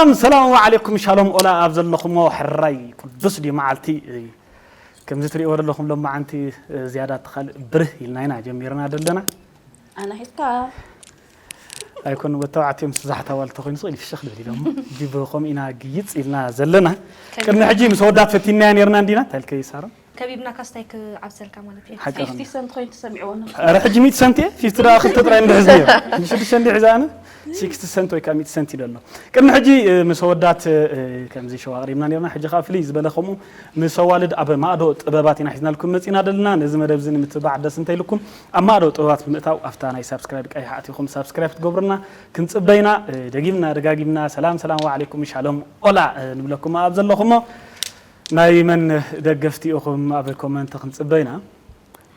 ሰላም ሰላም፣ ወዓለይኩም ሻሎም። ኦላ ኣብ ዘለኹሞ ሕራይ ቅዱስ ድዩ መዓልቲ? ከምዚ ትሪእዎ ዘለኹም ሎማዓንቲ ዝያዳ እቲ ካልእ ብርህ ኢልና ኢና ጀሚርና ዘለና። ኣነ ሒዝካ ኣይኮን ወተባዕትዮም ስዛሕታ ዋልተ ኮይኑ ስቕ ኢሉ ፍሽኽ ልብል ኢሎም ጂብ ከምኡ ኢና ግይፅ ኢልና ዘለና። ቅድሚ ሕጂ ምስ ኣወዳት ፈቲናያ ነርና እንዲና እንታይ ኢልከ ይሳሮን? ከቢብና ካስታይ ክዓብሰልካ ማለት እዩ። ሓቂ ፊፍቲ ሰንት ኮይኑ ተሰሚዕዎ ነው። ኧረ ሕጂ ሚእቲ ሰንት እየ ፊፍቲ ደኣ ክልተ ጥራይ እንድሕዝ ነይሩ ሽዱሽተ እንዲሕ ዝኣነ ሲክስቲ ሰንት ወይ ከዓ ሚእቲ ሰንት ይደሎ። ቅድሚ ሕጂ እ፣ ምስ ኣወዳት እ፣ ከምዚ ሸው ኣቕሪብና ነርና። ሕጂ ከዓ ፍልይ ዝበለ ከምኡ ምስ ኣዋልድ ኣብ ማእዶ ጥበባት ኢና ሒዝናልኩም መፂና ደለና። ነዚ መደብ እዚ ንምትባዕ ደስ እንተኢልኩም ኣብ ማእዶ ጥበባት ብምእታው ኣብታ ናይ ሳብስክራይብ ቀይሕ ኣቲኹም ሳብስክራይብ ክትገብሩና ክንፅበይና እ፣ ደጊምና ደጋጊምና ሰላም ሰላም ወዓለይኩም ሻሎም ኦላ እ፣ ንብለኩም ኣብ ዘለኹሞ ናይ መን ደገፍቲ ኢኹም ኣብ ኮመንት ክንፅበይና።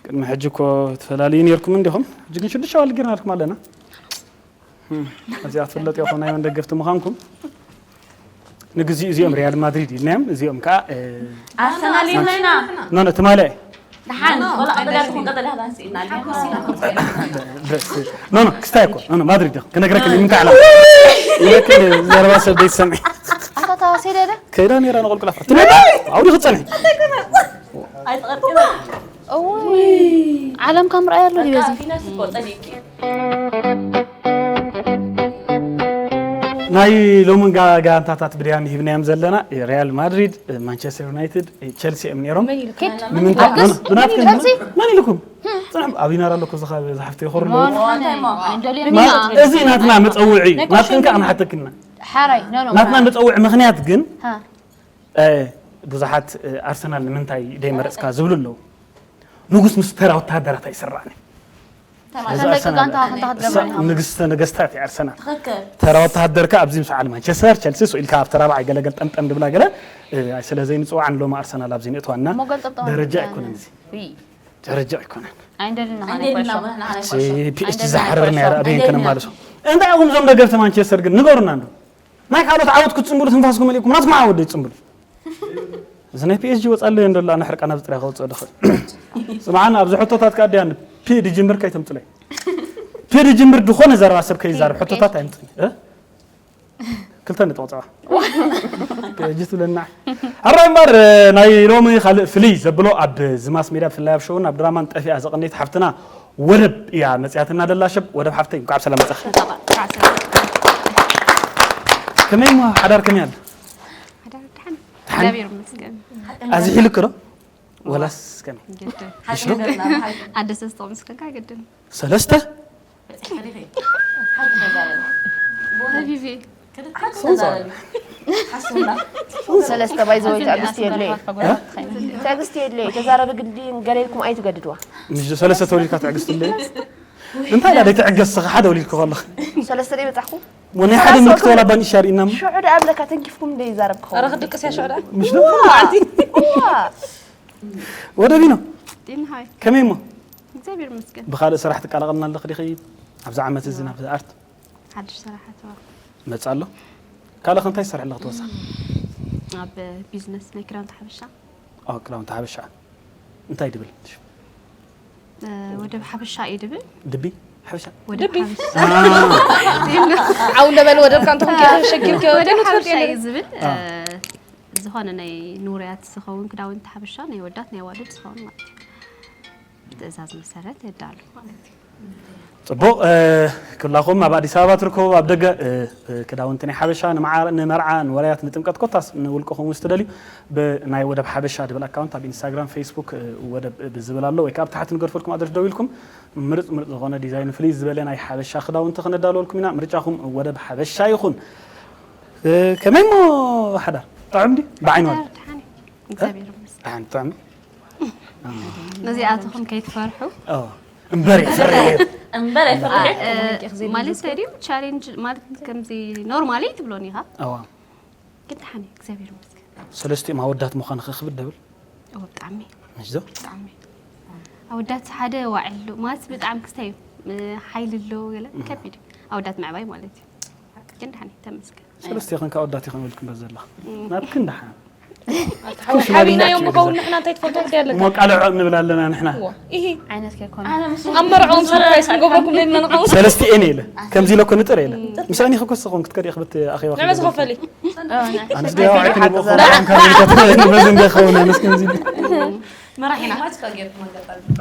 ቅድሚ ሕጂ እኮ ትፈላልዩ ነርኩም እንዲኹም ሕጂ ግን ሽዱሽተ ኣዋልድ ጌርናልኩም ኣለና። እዚኣ ትፍለጥ ኢኹም ናይ መን ደገፍቲ ምዃንኩም። ንግዜኡ እዚኦም ሪያል ማድሪድ ኢልናዮም እዚኦም ከዓ እ፣ ኣርሰናል ኢና ኢና። ኖ ኖ ትማሊ ደሓን ቆልዓ ቀጠልያ ትኹን ቀጠልያ ክዳን ስኢና። ኖ ኖ ክስታይ እኮ ኖ ኖ ማድሪድ ኢኹም ክነግረክን ንምንታይ ዓላማ ይለክን ዘረባ ሰብ ደይትሰምዒ ኣታ ታዋሰይ ደደ ከይዳ ነይራ ንቆልቁላ ትመጣ ኣብዲ ክፀንሒ ኣይትቐርቅና። እውይ ዓለም ካብ ምርኣይ ኣሎ ድዩ በዚ ፊናስ እኮ ጸሊእኪ። ናይ ሎምን ጋ- ጋንታታት ብድያም ሂብናዮም ዘለና ሪያል ማድሪድ ማንቸስተር ዩናይትድ ቸልሲ እዮም ነይሮም ኪድ ንምንታይ ኣልቅስ ብናትክን ቸልሲ መን ኢልኩም ፅናሕ ኣብ ይናር ኣለኩ ዝኻ ዝሓፍተ ይኸሩ ኣለዉ ሞዋንታይ ሞ እንደልዮ ማ- እዚ ናትና መፀውዒ እዩ ናትክን ከዓ ንሓተክና ሓራይ ኖ ኖ ናትና መፀውዒ ምክንያት ግን ሃ እ፣ ብዙሓት እ፣ ኣርሰናል ንምንታይ ደይመረፅካ ዝብሉ ኣለዉ ንጉስ ምስ ተራ ወተሃደራት ኣይስራዕን እዩ ተማሪ ከም ደቂ ጋንታ ክንታ ክትገብረን ኢኻ ንግስተ ነገስታት እዩ ኣርሰናል ትኽክል። ተራ ወተሃደር ከ ኣብዚ ምስ በዓል ማንቸስተር ቸልሲ ስኢልካ ኣብ ተራባዓይ ገለገል ጠምጠም ድብላ ገለ እ፣ ስለ ዘይንፅዋዕ ንሎሚ ኣርሰናል ኣብ ዘይንእትዋና እሞ ገልጠምጠም ደረጃ ኣይኮነን። ኣይኮነን እዚ ውይ ደረጃ ኣይኮነን ኣይንደልን ኢና ኣይንደልን ኢና ንኮሾ ንዓና ሲ ንኮሾ። ፒኤስጂ ዝሓረር ነይረ ኣበየን ከነማልሶ እንታይ ኢኹም እዞም ደገፍቲ ማንቸስተር ግን ንገሩና እንዶ ናይ ካልኦት ዓወት ክትፅምብሉ ትንፋስኩም መሊእኩም ናትኩም ዓወት ደይትፅምብሉ እዚ ናይ ፒኤስጂ ወፃለዮ እንዶ ኣነ ሕርቃና ብጥራይ ከውፅኦ ድኽእል ስምዓና ኣብዚ ሕቶታት ከኣ ድያ ፒ ድጅምር ከይተምፅለይ ፒ ድጅምር ዝኾነ ዘረባ ሰብ ከይዛረብ ሕቶታት ኣይምፅን እ? ክልተ ነጥቢ ፀባ ፒኤስጂ ትብለና ኣራይ እምበር ናይ ሎሚ ካልእ ፍልይ ዘብሎ ኣብ ዝማስ ሜድያ ብፍላይ ኣብ ሸውን ኣብ ድራማን ጠፊኣ ዘቐነይት ሓፍትና ወደብ እያ መፅያትና ደላ ሸብ ወደብ ሓፍተይ እንኳዕ ብሰላም መፀኺ ከመይ እሞ ሓዳር ከመይ ኣሎ ሓዳር ድሓን እግዚኣብሔር ይመስገን። ኣዝሒልክ ዶ ወላስ ከመይ ግድን እሺ ዶ ኣደ ሰስቶ ምስ ከካ ግድን ሰለስተ ሃቢቢ ሰለስተ ባይዘወይ ትዕግስቲ የድለየ ትዕግስቲ የድለየ ተዛረቢ ግዲ ገለ ኢልኩም ኣይትገድድዋ ምሽ ሰለስተ ተወሊድካ ትዕግስቲ እንደ እንታይ ዳ ደይትዕገስ ስኻ ሓደ ወሊድኩ ከለኽ ሰለስተ ደይ በጻሕኩ ወናይ ሓደ ምልክት ወላ ባንሻ ርኢና እሞ ሽዑ ደኣ ኣለካ ተንኪፍኩም እንደ ይዛረብ ክኸውን ኧረ ክድቅስ እያ ሽዑ ደኣ። ምሽ ዶ እዋ ወደቢ ነው ዲን ሃይ ከመይ እሞ እግዚኣብሔር ይመስገን። ብኻልእ ስራሕ ትቀላቐልና ኣለኽ ዲኺ ኣብዚ ዓመት እዚ ናብ ኣርት ሓድሽ ስራሓት መጽእ ኣሎ ካልእ ከ እንታይ ትሰርሕ ኣለኽ ተወሳኺ ኣብ ቢዝነስ ናይ ክዳውንቲ ሓበሻ ኦ ክዳውንቲ ሓበሻ እንታይ ድብል ወደብ ሓበሻ እዩ ድብል ድቢ ሓበሻ ወደብ ሓበሻ ዓው ለበል ወደብካ እንተኹም ከሸጊርኪ ወደብ ሓበሻ እዩ ዝብል ዝኾነ ናይ ንውርያት ዝኸውን ክዳውንቲ ሓበሻ ናይ ወዳት ናይ ዋልድ ዝኸውን ማለት እዩ። ትእዛዝ መሰረት የዳሉ ማለት እዩ። ጽቡቕ እ፣ ኩላኹም ኣብ ኣዲስ ኣበባ ትርከቡ ኣብ ደገ እ፣ እ፣ ክዳውንቲ ናይ ሓበሻ ንመዓ- ንመርዓ ንወራያት ንጥምቀት ኮታስ ንውልቅኹም ውስ ትደልዩ ብናይ ወደብ ሓበሻ ድብል ኣካውንት ኣብ ኢንስታግራም ፌስቡክ እ፣ ወደብ እ፣ ብዝብል ኣሎ ወይ ከዓ ኣብ ታሕቲ ንገድፈልኩም ኣድረስ ደው ኢልኩም ምርፅ ምርፅ ዝኾነ ዲዛይን ፍልይ ዝበለ ናይ ሓበሻ ክዳውንቲ ክነዳልወልኩም ኢና ምርጫኹም ወደብ ሓበሻ ይኹን እ፣ ከመይ እሞ ሓዳር ጥዑም ድዩ ብዓይኒ ወዲ ደሓን እዩ። እግዚኣብሔር ይመስገን። ደሓን ጥዑም ነዚኣትኹም ከይትፈርሑ ኦ፣ እምበር ይፍረ እምበር ኣይፈርሕ እ፣ ማለት እንታይ ድዩ ቻሌንጅ ማለት ከምዚ ኖርማሊ ትብሎን ኢኻ ኣዋ ግን ደሓን እዩ እግዚኣብሔር ይመስገን። ሰለስቲኦም ኣወዳት ምዃን ኸ ክብል ደብል እዎ ብጣዕሚ ምሽ ዶ ብጣዕሚ ኣወዳት ሓደ ዋዕሉ ማለት ብጣዕሚ ክስታይ እዩ እ፣ ሓይሊ ኣለዎ ገለ ከቢድ እዩ ኣወዳት ምዕባይ ማለት እዩ። ግን ደሓን እዩ ተመስገን። ሰለስቲኹም ከ ኣወዳት ኢኹም ኢልኩም በዘላ ናትክን ደሓን ሓቢእናዮም ምኸውን ንሕና እንታይ ትፈልጦ እንታይ ኣለካ? እሞ ቃልዖ እንብል ኣለና ንሕና። እዋ፣ ኢሂ። ዓይነት ከይኮነ ኣብ መርዕኦም ሰርፕራይዝ ክንገብረኩም ደልና ንኸውን። ሰለስቲኤን ኢለ ከምዚ ኢለ እኮ ንጥር ኢለ። ምስ ኣኒ ክኮስ ኾን ክትከዲ ክብት ኣኺባ። ንዕመ ዝኸፈል እዩ። ኣንስ ዲያ ዋዒ ክንቦ ኾን ካብ ንከተ በዝን ደ ኾን ኣንስ ከምዚ። መራሒና።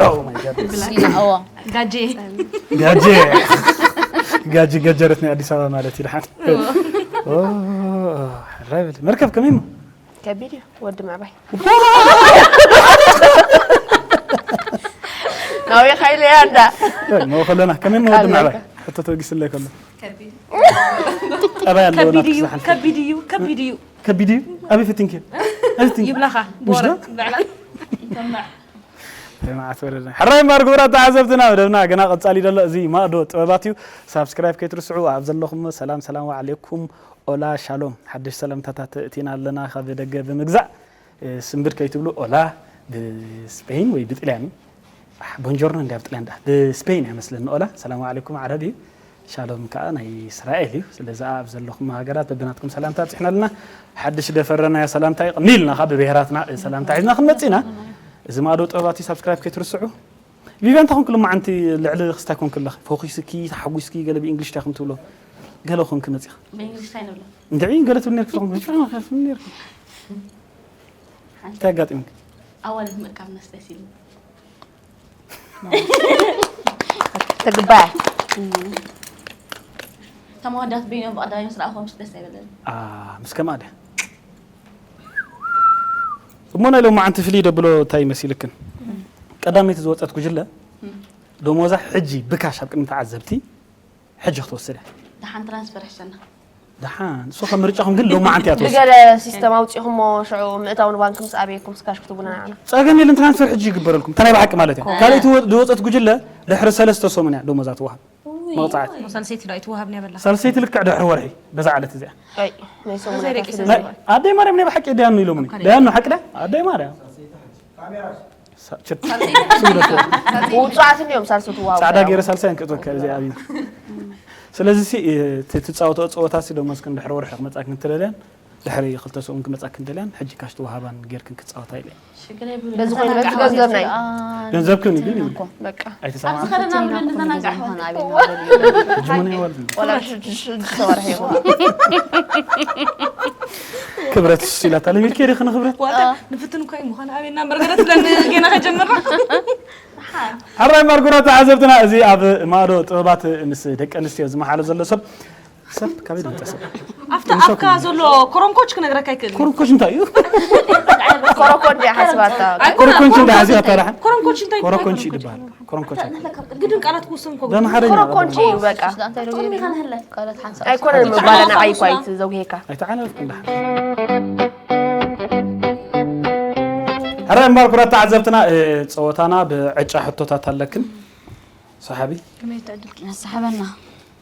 Oh my god. ሲና እዋ ጋጄ ጋጄ ጋጄ ገጀረት ናይ ኣዲስ ኣበባ ማለት እዩ። ደሓን ኦ፣ ሕራይ በል። መርከብ ከመይ እሞ? ከቢድ እዩ ወዲ ምዕባይ ናዊ ኻይለያ እንዳ ሞ ከለና ከመይ እሞ ወዲ ምዕባይ? ሕቶ ተበጊስለይ ከሎ ጠባይ ኣለዎ ከቢድ ናብቲ እዩ ዝሓልፍ። ከቢድ እዩ ከቢድ እዩ። ከቢድ እዩ። ኣበይ ፈቲንኪ? ኣበይ ፈቲንኪ? ይብላኻ ውሽ ዶ? ብዕላል ልምዓት ወረደ። ሕራይ እምበኣር ክቡራት ተዓዘብትና፣ መደብና ገና ቀጻሊ ዘሎ እዚ ማእዶ ጥበባት እዩ። ሳብስክራይብ ከይትርስዑ። ኣብ ዘለኹም ሰላም ሰላም ወዓሌኩም ኦላ ሻሎም። ሓድሽ ሰላምታታት እቲና ኣለና ካብ ደገ ብምግዛእ። እ፣ ስንብድ ከይትብሉ ኦላ ብስፔን ወይ ብጥልያን። ኣሕ፣ ቦንጆርኖ እንድያ ብጥልያን ደኣ። ብስፔን እያ መስለኒ ኦላ። ሰላም ዓሌኩም ዓረብ እዩ። ሻሎም ከኣ ናይ እስራኤል እዩ። ስለዚ ኣብ ዘለኹም ሃገራት በብናትኩም ሰላምታ ኣብጺሕና ኣለና። ሓድሽ ደፈረናዮ ሰላምታ ይቕኒ ኢልና ካብ ብብሄራትና ሰላምታ ሒዝና ክንመጽእ ኢና። እዚ ማእዶ ጥበባት እዩ። ሳብስክራይብ ከይትርስዑ። ቪቪያን እንታይ ኮንክ ሎማዓንቲ ልዕሊ ክስታይ ኮንክ ኣለኺ? ፈኺስኪ፣ ተሓጒስኪ ገለ ብእንግሊሽ እንታይ ኮን ትብሎ? ገለ ኮንክ መጺኻ? ብእንግሊሽ እንታይ ንብሎ? እንድዒ ገለ ትብል ነርኪ ትኾን ነርኪ። እንታይ ኣጋጢምክ? ኣዋልድ ምእካብ ነስ ደስ ኢሉ ተግባር ተማወዳት በይኖም ብቐዳሚ ምስ ረኣኹም ደስ ኣይበለኒ። ኣ፣ ምስ ከማኣ ድያ? እሞ ናይ ሎማዓንቲ ፍልይ ደብሎ እንታይ መሲልክን? ቀዳመይቲ ዝወጸት ጉጅለ ደሞዛ ሕጂ ብካሽ ኣብ ቅድሚ ተዓዘብቲ ሕጂ ክትወስድ እያ። ደሓን ትራንስፈር ሕሸና። ደሓን እሱ ከም ምርጫኹም ግን ሎማዓንቲ እያ ትወስድ። ብገለ ሲስተም ኣውፂኹሞ ሽዑ ምእታው ንባንክ ምስ ኣበየኩም ስካሽ ክትቡና ንዓና ጸገም የለን ትራንስፈር ሕጂ ይግበረልኩም። እታ ናይ ብሓቂ ማለት እያ። ካልኣይቲ ወ- ዝወጸት ጉጅለ ድሕሪ ሰለስተ ሰሙን እያ ደሞዛ ትወሃብ። መቕጻዕቲ ሳልሰይቲ ዶ ኣይትወሃብን እያ በላ። ሳልሰይቲ ልክዕ ድሕሪ ወርሒ በዛ ዕለት እዚኣ። ኣይ ናይ ሰሙን ዘይደቂስ ኣይተፍልጥ። ናይ ኣደይ ማርያም ናይ ብሓቂ ድያኑ ኢሎምኒ። ድያኑ ሓቂ ድያ? ኣደይ ማርያም። ሳ- ችት። ስም ደፎ። ውፁዓት እንዲዮም ሳልሶት ዋው ጻዕዳ ገይረ ሳልሳይ እንክእትወካ እዚ ኣብዩ። ስለዚ ሲ እቲ ትጻወቶ ጸወታ ሲ ደሞ እስክን ድሕሪ ወርሒ ክመጻክ እንትደልያን ድሕሪ ክልተ ሰሙን ክመጻክ እንትደልያን ሕጂ ካሽ ተዋሃባን ጌርክን ክጻወታ ኢለ። ሽግር የብሉ። በዚ ኮይኑ በዚ ገንዘብ ናይ ገንዘብ ክን ይብል ይብል። በቃ ኣይተሰማማዕ። ኣብዚ ከለና ብሎ እንተናጋሕ ሕጂ ምን ይዋል። ወላ ሽዱሽተ ወርሒ ይኹን ክብረት ሲላታ ለሚልከ ዲኺ ንክብረት። ዋታ ንፍትን እኮ እዩ ምዃን ኣበና መርገለት ብለን ጌና ከጀምርና። ሕራይ ማርጉራ ተዓዘብትና እዚ ኣብ ማእዶ ጥበባት ምስ ደቂ ኣንስትዮ ዝመሓሎ ዘሎ ሰብ ሰብ ካበይ ድምፀ ሰብ ኣብታ ኣፍካ ዘሎ ኮረንኮች ክነግረካ ይክእል እዩ። ኮረንኮች እንታይ እዩ? ኮረኮ እንዲ ሓስባታ ኣይ፣ ኮረኮንች እንዳ ሓሲባታ ደሓን ኮረንኮች እንታይ ኮረኮንች ይባሃል። ኮረንኮች ኣይኮነን። ግድን ቃላት ክውስን እኮ በኣምሓርኛ ኮረኮንች እዩ በቃ እንታይ ኢሉ ቃላት ሓንሳብ ኣይኮነን ምባለ ንዓይ እኳ እዩ ዘውሄካ ኣይተዓላለፍኩ እንዳ ሕራይ እምባር ኩራት ተዓዘብትና እ፣ ፀወታና ብዕጫ ሕቶታት ኣለክን ሰሓቢ ሰሓበና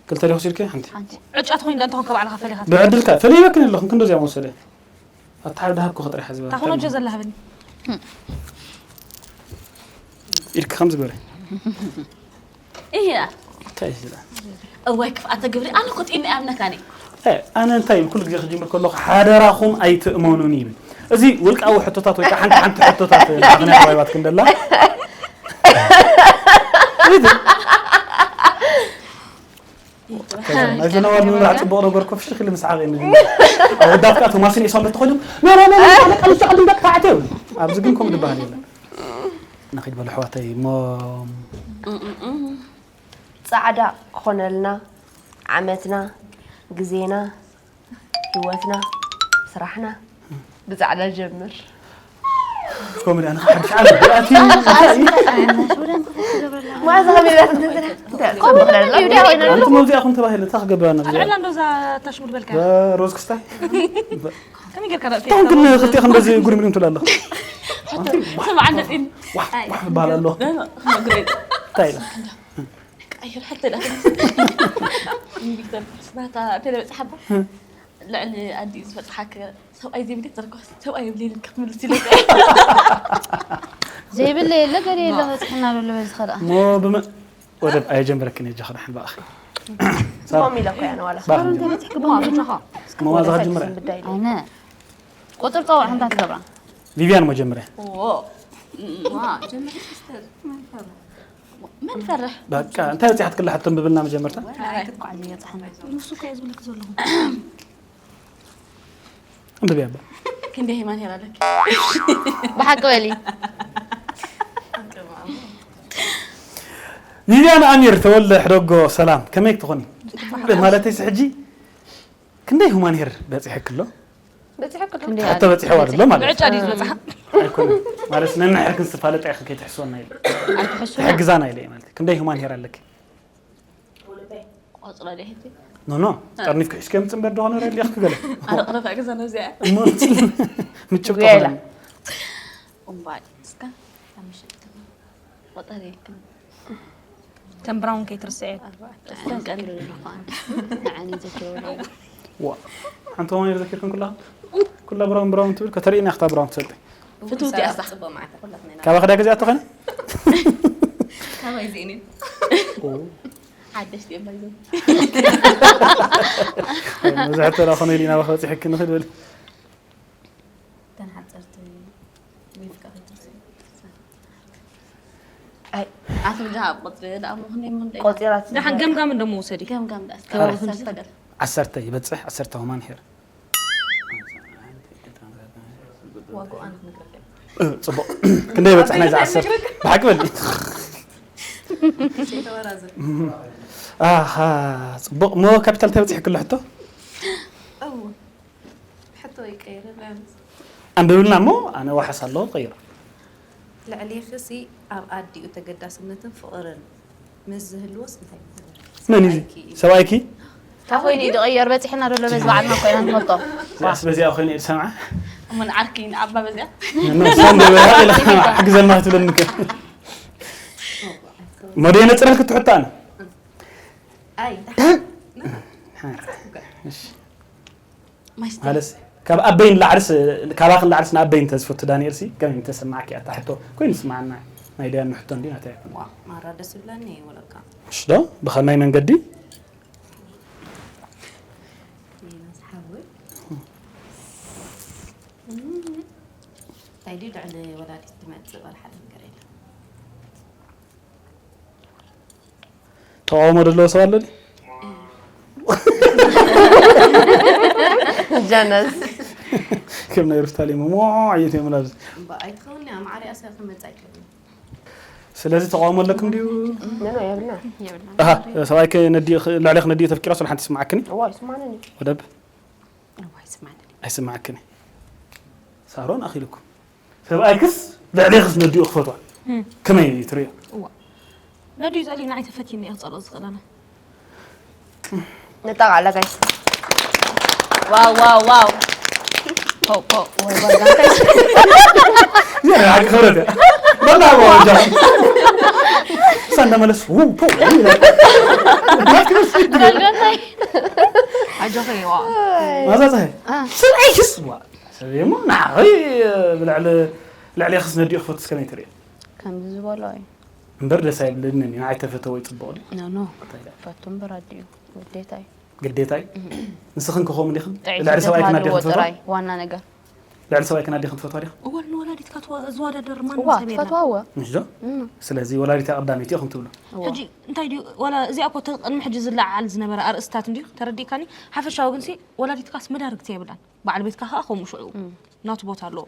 ክልተ ዲኹ ሲልከ ሓንቲ ሓንቲ ዕጫ ትኾይን ዶ እንተኾንካ ባዕልኻ ፈሊኻ ብዕድልካ ፈሊበክን ኣለኹም ክንዶ እዚኣ መወሰደ ኣታ ሓደ ሃብኩ ክጥሪሓ ዝበለ ታኹኖጆ ዘላሃብኒ ኢድካ ከም ዝገበረ እያ እንታይ እዩ ዝብላ እዋይ ክፍኣተ ግብሪ ኣነ እኮ ጢኒ ኣብነካኒ እ፣ ኣነ እንታይ ይብል ኩሉ ግዜ ክጅምር ከለኹ ሓደራኹም ኣይትእመኑን ይብል። እዚ ውልቃዊ ሕቶታት ወይ ከዓ ሓንቲ ሓንቲ ሕቶታት ንዓኽና ኣባይባት ክንደላ ኣይዘነዋል ምምራሕ ፅቡቕ ነገር ኮፍሽ ክል ምስሓቕ እዩ። ኣወዳት ከዓ ቶማስን የሳለት ተኮይኖም ኖ ኖ ኖ ቃልሻ ቅድም ደቂ ተባዕትዮ ኣብዚ ግን ከምኡ ዝበሃል የለን። ንኺድ በሉ ኣሕዋተይ እሞ ፃዕዳ ክኾነልና ዓመትና ግዜና ህይወትና ስራሕና ብፃዕዳ ጀምር ከምኡ ድኣ ንሓድሽ ዓመት ኣቲ ማዛ ከመይላት እንትና ኣንቲ መውዚኣ ኹም ተባሂለ እንታይ ክገብራ ነብዚኣ ዕላ እንዶ እዛ ታሽሙል በልካ ሮዝ ክስታይ ከመይ ጌርካ ዳ እቶም ግን ክልቲኹም በዚ ጉሪምሪም ትብላ ኣለኹ ስምዓ እንደጢን ዋሕ ዋሕ ይበሃል ኣሎ እንታይ ኢላ ቀይር ሕተ ዳ ቪክተር ስናታ ተለበፅሓባ ልዕሊ ኣዲኡ ዝፈፅሓ ሰብኣይ ዘይብለ ተረክባ ሰብኣይ የብለይን ክትምልስ ኢለ ዘይብለ የለ ገለ የለ በፅሕና ዶ ልበል ዝኸዳ ሞ ብመ ወደብ ኣየጀምረክን እየ ጃኽዳሕን በኣኺ ስሞም ኢለ እኮ ያነ ዋላ መማዛ ክጅምር ብዳይ ኣነ ቁፅር ፀውዕ ሓንታ ትገብራ። ቪቪያን መጀመርያ ዋ ጀመረ ሲስተር መን ፈርሕ በቃ እንታይ በፂሓት ክላ ሕቶ ብብልና መጀመርታ ኣይትኳዓኒ የፅሓና። ንሱ እኮ እየ ዝብለክ ዘለኹ። እንብብያ ባ ክንደይ ሂማን ሄራለክ ብሓቂ በሊ። ቪቪያን ኣሚር ተወልደ ሕደጎ ሰላም ከመይ ክትኾኒ ማለተይ ሕጂ ክንደይ ሁማን ሄር በፂሐክሎ ክንደይ ሕቶ በፂሐዋ ኣሎ ማለት ብዕጫ ድዩ ዝበፅሓ? ኣይኮነ ማለት ነንሕርክን ዝተፋለጠ ኢኺ ከይትሕስወና ኢለ ትሕግዛና ኢለ ማለት ክንደይ ሁማን ሄር ኣለኪ ቆፅሮ ደሕቲ ኖ ኖ ጠርኒፍ ክሕሽከ ምፅንበር ደኾነ ረሊኽ ክገለ ኣረቕረታ ገዛ ነዚኣ ምጭብጦ ጉያላ። እምባል እስካ ኣምሽልቲ ቆጠር የክን ከም ብራውን ከይትርስዐ። ቀንዱ ልኳን ንዓኒ ዘኪረው ዋ ሓንቲ ሆማን ሄር ዘኪርክን ኩላ ኩላ ብራውን ብራውን ትብል ከተርእና ክታ ብራውን ትሰልጠ ፍትውቲ ኣሳ ካባ ክዳ ገዚኣ ተኾነ ካባይ ዜኒ ሓደሽቲ እዮም ባይዞ መብዛሕትኡ ላ ኾነ ኢልና ባኸ በፂሐኪ ንኽእል በል ተን ሓፀርቲ ሚፍቃ ከይትርሲ ኣትምጃ ኣብ ቆፅሪ ደኣ ምኽኒ ምንደ ቆፂራት ደሓን ገምጋም እንደሞ ውሰዲ። ገምጋም ደኣ ከባቢ ሰርተ ገለ ዓሰርተ ይበፅሕ ዓሰርተ ሆማን ሄር ዋግኡ ኣነ ክንግረክ እ፣ ፅቡቅ ክንደይ በፅሕ ናይዚ ዓሰርተ ብሓቂ በል ተወራዘ ኣሃ ፅቡቅ ሞ ካፒታል ተበፂሕ ክሎ ሕቶ እው ሕቶ ይቀይር ቢያንስ ኣንብብልና እሞ ኣነ ዋሓስ ኣለዎ ቀይሮ ልዕሌኽሲ ኣብ ኣዲኡ ተገዳስነትን ፍቕርን ምስ ዝህልዎስ እንታይ ይገብር? መን እዩ ሰብኣይኪ እዩ። ሰብኣይኪ ካብ ኮይኑ እዩ ዝቕየር በፂሕና ዘሎ በዚ በዓልና ኮይና ንፈልጦ ዚኣስ በዚኣ ኮይኑ እዩ ዝሰምዓ እሞ ንዓርኪ ንኣባ በዚኣ ሳንደ በላ ሓግዘልና ክትብለኒ ከ ሞደ የነፅረልክ ትሕቶ ኣነ ኣይ እሺ ማይስተ ማለት ካብ ኣበይን ላዕልስ ካባኽን ላዕልስ ንኣበይን ተዝፈቱ ዳንኤል ሲ ከመይ ተሰማዕኪ ኣታ ሕቶ ኮይኑ ስማዕና ናይ ዳያን ሕቶ እንዲ ናታ ይኹን ማራ ደስ ይብለኒ ወለካ እሺ ዶ ብኸመይ መንገዲ ይመስሓዊ እንታይ ድዩ ልዕሊ ወላዲት ትመፅእ ወላ ሓደ ነገር የለን ተቃውሞ ዘለዎ ሰብ ኣሎ ድዩ? ጀነስ ከም ናይ ሩፍታሌም ሞ ዓይነት እዮም ላብዚ እምበኣር ኣይትኸውን እያ ማዕሪኣ ሰብ ክመፅእ ኣይክእልን ስለዚ ተቃውሞ ኣለኩም ድዩ ኖ ኖ የብልና ኣሃ ሰብኣይ ከነዲኡ ልዕሊ ክነዲኡ ተፍቂሮ ስለ ሓንቲ ስማዓክኒ እዋ ይስማዕኒ ወደብ ይስማዕኒ ኣይስማዓክኒ ሳሮን ኣኺልኩም ሰብኣይክስ ልዕሌኽስ ነዲኡ ክፈትዋ ከመይ ትርእዮ ነዲኡ ጸሊና ኣይተፈቲኒ እየ ክጸልኦ ዝኽእል ኣነ። ንጣቕ ኣለ ጋይስ ዋው ዋው ዋው ፖ ፖ ወይ ጓል ጋንታይ ሓቂ ክብረት እያ በላ ዋጃ ሳንዳ መለስ ው ፖ ጓል ጋንታይ ኣጆኺ ዋ ማዛ ፀሃይ ሰብኣይክስ ዋ ሰብሞ ንዓኸይ ብልዕሊ ልዕሌኽስ ነዲኡ ክፈትስ ከመይ ትርእዮ ከምዚ ዝበሎ እዩ እምበር ደስ ኣይብለንን እዩ ንዓይ ተፈተዎ ይፅብቕ ድዩ ኖ ኖ ፈቱ እምበር ኣዲኡ ግዴታ እዩ ግዴታ እዩ ንስኽን ክኸውን ዲኽን ጥዕይቲ ልዕሊ ሰብኣይ ዘተሃልዎ ክናዲኽን ትፈትዋ ጥራይ ዋና ነገር ልዕሊ ሰብኣይ ክናዲኽን ትፈትዋ ዲኽን እዋ ንወላዲትካ ትዋ- ዝወዳደር እዋ ማንም ሰብ የለን። ትፈትዋ እወ ምሽ ዶ ስለዚ ወላዲት ቀዳመይቲ ኢኹም ትብሉ ሕጂ እንታይ ድዩ ዋላ እዚኣ እኮ እቲ ቅድሚ ሕጂ ዝለዓል ዝነበረ ኣርእስታት እንድዩ ተረዲእካኒ። ሓፈሻዊ ግንሲ ወላዲትካስ መዳርግቲ የብላን። በዓል ቤትካ ከዓ ከምኡ ሽዑ ናቱ ቦታ ኣለዎ።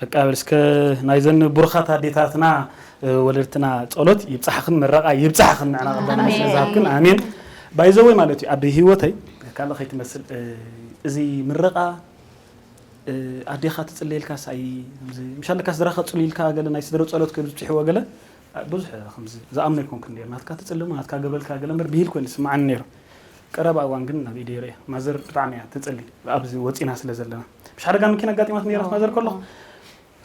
በቃ በል እስከ ናይዘን ብሩኻት ኣዴታትና ወለድትና ጸሎት ይብጻሕኽን ምረቓ ይብጻሕኽን ንዕና ቀዳማይ ስለዝሃብክን ኣሜን። ባይዘወይ ማለት እዩ ኣብ ህይወተይ ካልእ ከይትመስል እዚ ምረቓ ኣዴኻ ትጽለየልካስ ኣይ ምሻለካ ስድራኻ ጽሉይልካ ገለ ናይ ስድረ ጸሎት ከብዝብጽሕዎ ገለ ብዙሕ ከምዚ ዝኣምኖ ኣይኮንኩን ነይሩ ናትካ ትጽልሞ ናትካ ገብረልካ ገለ እምበር ብሂል ኮይኑ ዝስምዓኒ ነይሩ ቀረባ እዋን ግን ናብ ኢደይ ርእየ ማዘር ብጣዕሚ እያ ትጽሊ ኣብዚ ወጺና ስለ ዘለና ምሽ ሓደጋ መኪና ኣጋጢማት ነይራት ማዘር ከለኹ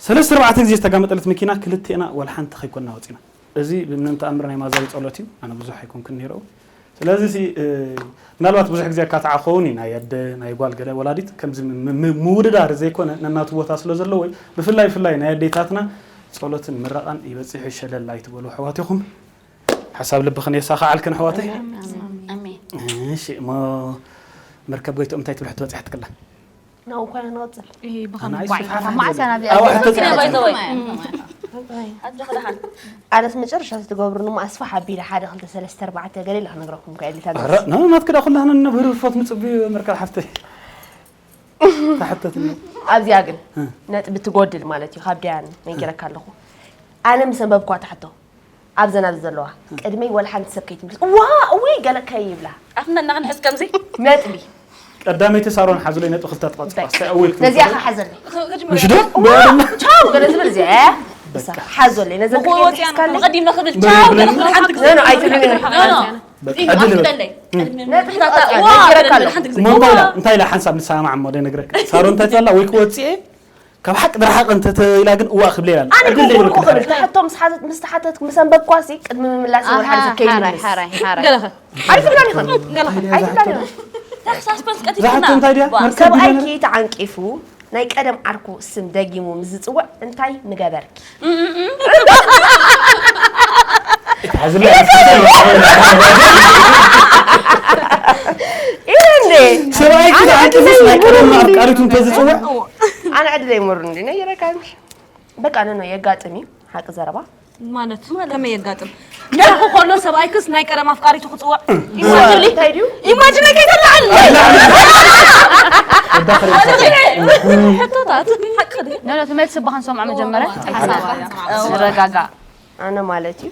ሰለስተ ኣርባዕተ ግዜ ዝተጋመጠለት መኪና ክልቴና ዋላ ሓንቲ ከይኮንና ወጺና እዚ ብምንም ተኣምር ናይ ማዘር ጸሎት እዩ ኣነ ብዙሕ ኣይኮንኩን ነይረኡ ስለዚ ምናልባት ብዙሕ ግዜ ኣካትዓ ክኸውን እዩ ናይ ኣደ ናይ ጓል ገለ ወላዲት ከምዚ ምውድዳር ዘይኮነ ነናቱ ቦታ ስለ ዘለዎ እዩ ብፍላይ ብፍላይ ናይ ኣዴታትና ጸሎትን ምረቓን ይበጺሑ ሸለል ኣይትበሉ ኣሕዋት ኢኹም ሓሳብ ልብኽን የሳኽዓልክን ኣሕዋተይ እሺ እሞ መርከብ ጎይትኦም እንታይ ትብል ሕቶ በጺሓትክላ ናብኡ እኳ ኢና ንቐጽል። ይሄ ኣነ ብኸመይ ኣይስ ባይ ሓንቲ ማዕሳ ዘለ- ናብኣ ኣብ ይኣቱ። ሕቶ By the way. ኣነስ መጨረሻ ትገብርኒ እሞ ኣስፋ ሓቢለ ሓደ ክልተ ሰለስተ ኣርባዕተ ገለ ኢለ ክነግረኩም ከ ኢለ ኧረ፣ ና ናትክ ዳ ኩላህና ነብህር ፎት ምጽቢ መርከብ ሓፍተይ። ተሓተትኒ። ኣብዚኣ ግን እ። ነጥቢ ትጎድል ማለት እዩ። ካብ ደያን ነጊረካ ኣለኹ። ኣነ ምስ ኣንበብኳ ትሕቶ ኣብዘን ኣብዚ ዘለዋ ቅድመይ ወላ ሓንቲ ሰብ ከይትምልስ ዋ እውይ ገለ ከይብላ ኣፍና እናኽንሕስ ከምዚ ነጥቢ ቀዳመይቲ ሳሮን ሓዙለይ ነጥቢ ክልተ ትቐጽ ፓስታ እውይ ክትብል ነዚኣ ትኽእል። ከሓዘለይ ምሽ ዶ? ቻው ገለ ዝብል እዚኣ እያ። እሳ ሓዞለይ ነዘን ንኽወፅያ ክስካለይ ተቐዲምና ክብል በል ቻው ብለኒ። ክትብል ሓንቲ ግዜ ኖ ኖ ኣይትብልኒ ኖ፣ ኖ። በቃ ዕድል በል። ይቕደለይ። ነጥቢ ዋ፣ ትቐጽ ሓንቲ ግዜ። እሞ እንታይ ኢላ እንታይ ኢላ ሓንሳብ ንሰማማዕ እሞ ደነግረካ ሳሮን እንታይ ትብላ ወይ ክወፅእ እየ ካብ ሓቂ ድርሓቕ እንተ ኢላ ግን እዋ ክብለ ኢላ ኣነ ዕድል ክብልኩ ዘይብልካ ክብል ትሕቶ ምስ ሓተት ምስ ተሓተት ምስ ኣንበብኳሲ ቅድሚ ምምላስ ወላ ሓደ ሰብ ከይምልስ ሓራይ ሓራይ ኣይትብላን ኢኻ ኣይትብላን ኢኻ ሳስፐንስ ዝሓቶ እንታይ ድያ ቀቲልና መርከብ ሰብኣይኪ ተዓንቂፉ ናይ ቀደም ዓርኩ ስም ደጊሙ ምስ ዝፅውዕ እንታይ ምገበርኪ ሓዝለ ኢለ እንዴ ሰብኣይ ክዝዓቂ ምስ ናይ ቀደም ኣፍቃሪቱ እንተዝፅውዕ ኣነ ዕድለይ ምሩ እንዲ ነይረካ ምሽ በቃ ነኖ የጋጥም እዩ ሓቂ ዘረባ ማለት ከመይ የጋጥም ደርኩ ከሎ ሰብኣይክስ ናይ ቀደም ኣፍቃሪቱ ክፅዋዕ ኢማጅሊ እንታይ ድዩ ኢማጅሊ ከይተላዓል ሕቶታት ሓቂ ድዩ ኖ ኖ ትመልስ ባኻ ንሰምዖ መጀመርያ ሓሳብ ንረጋጋእ ኣነ ማለት እዩ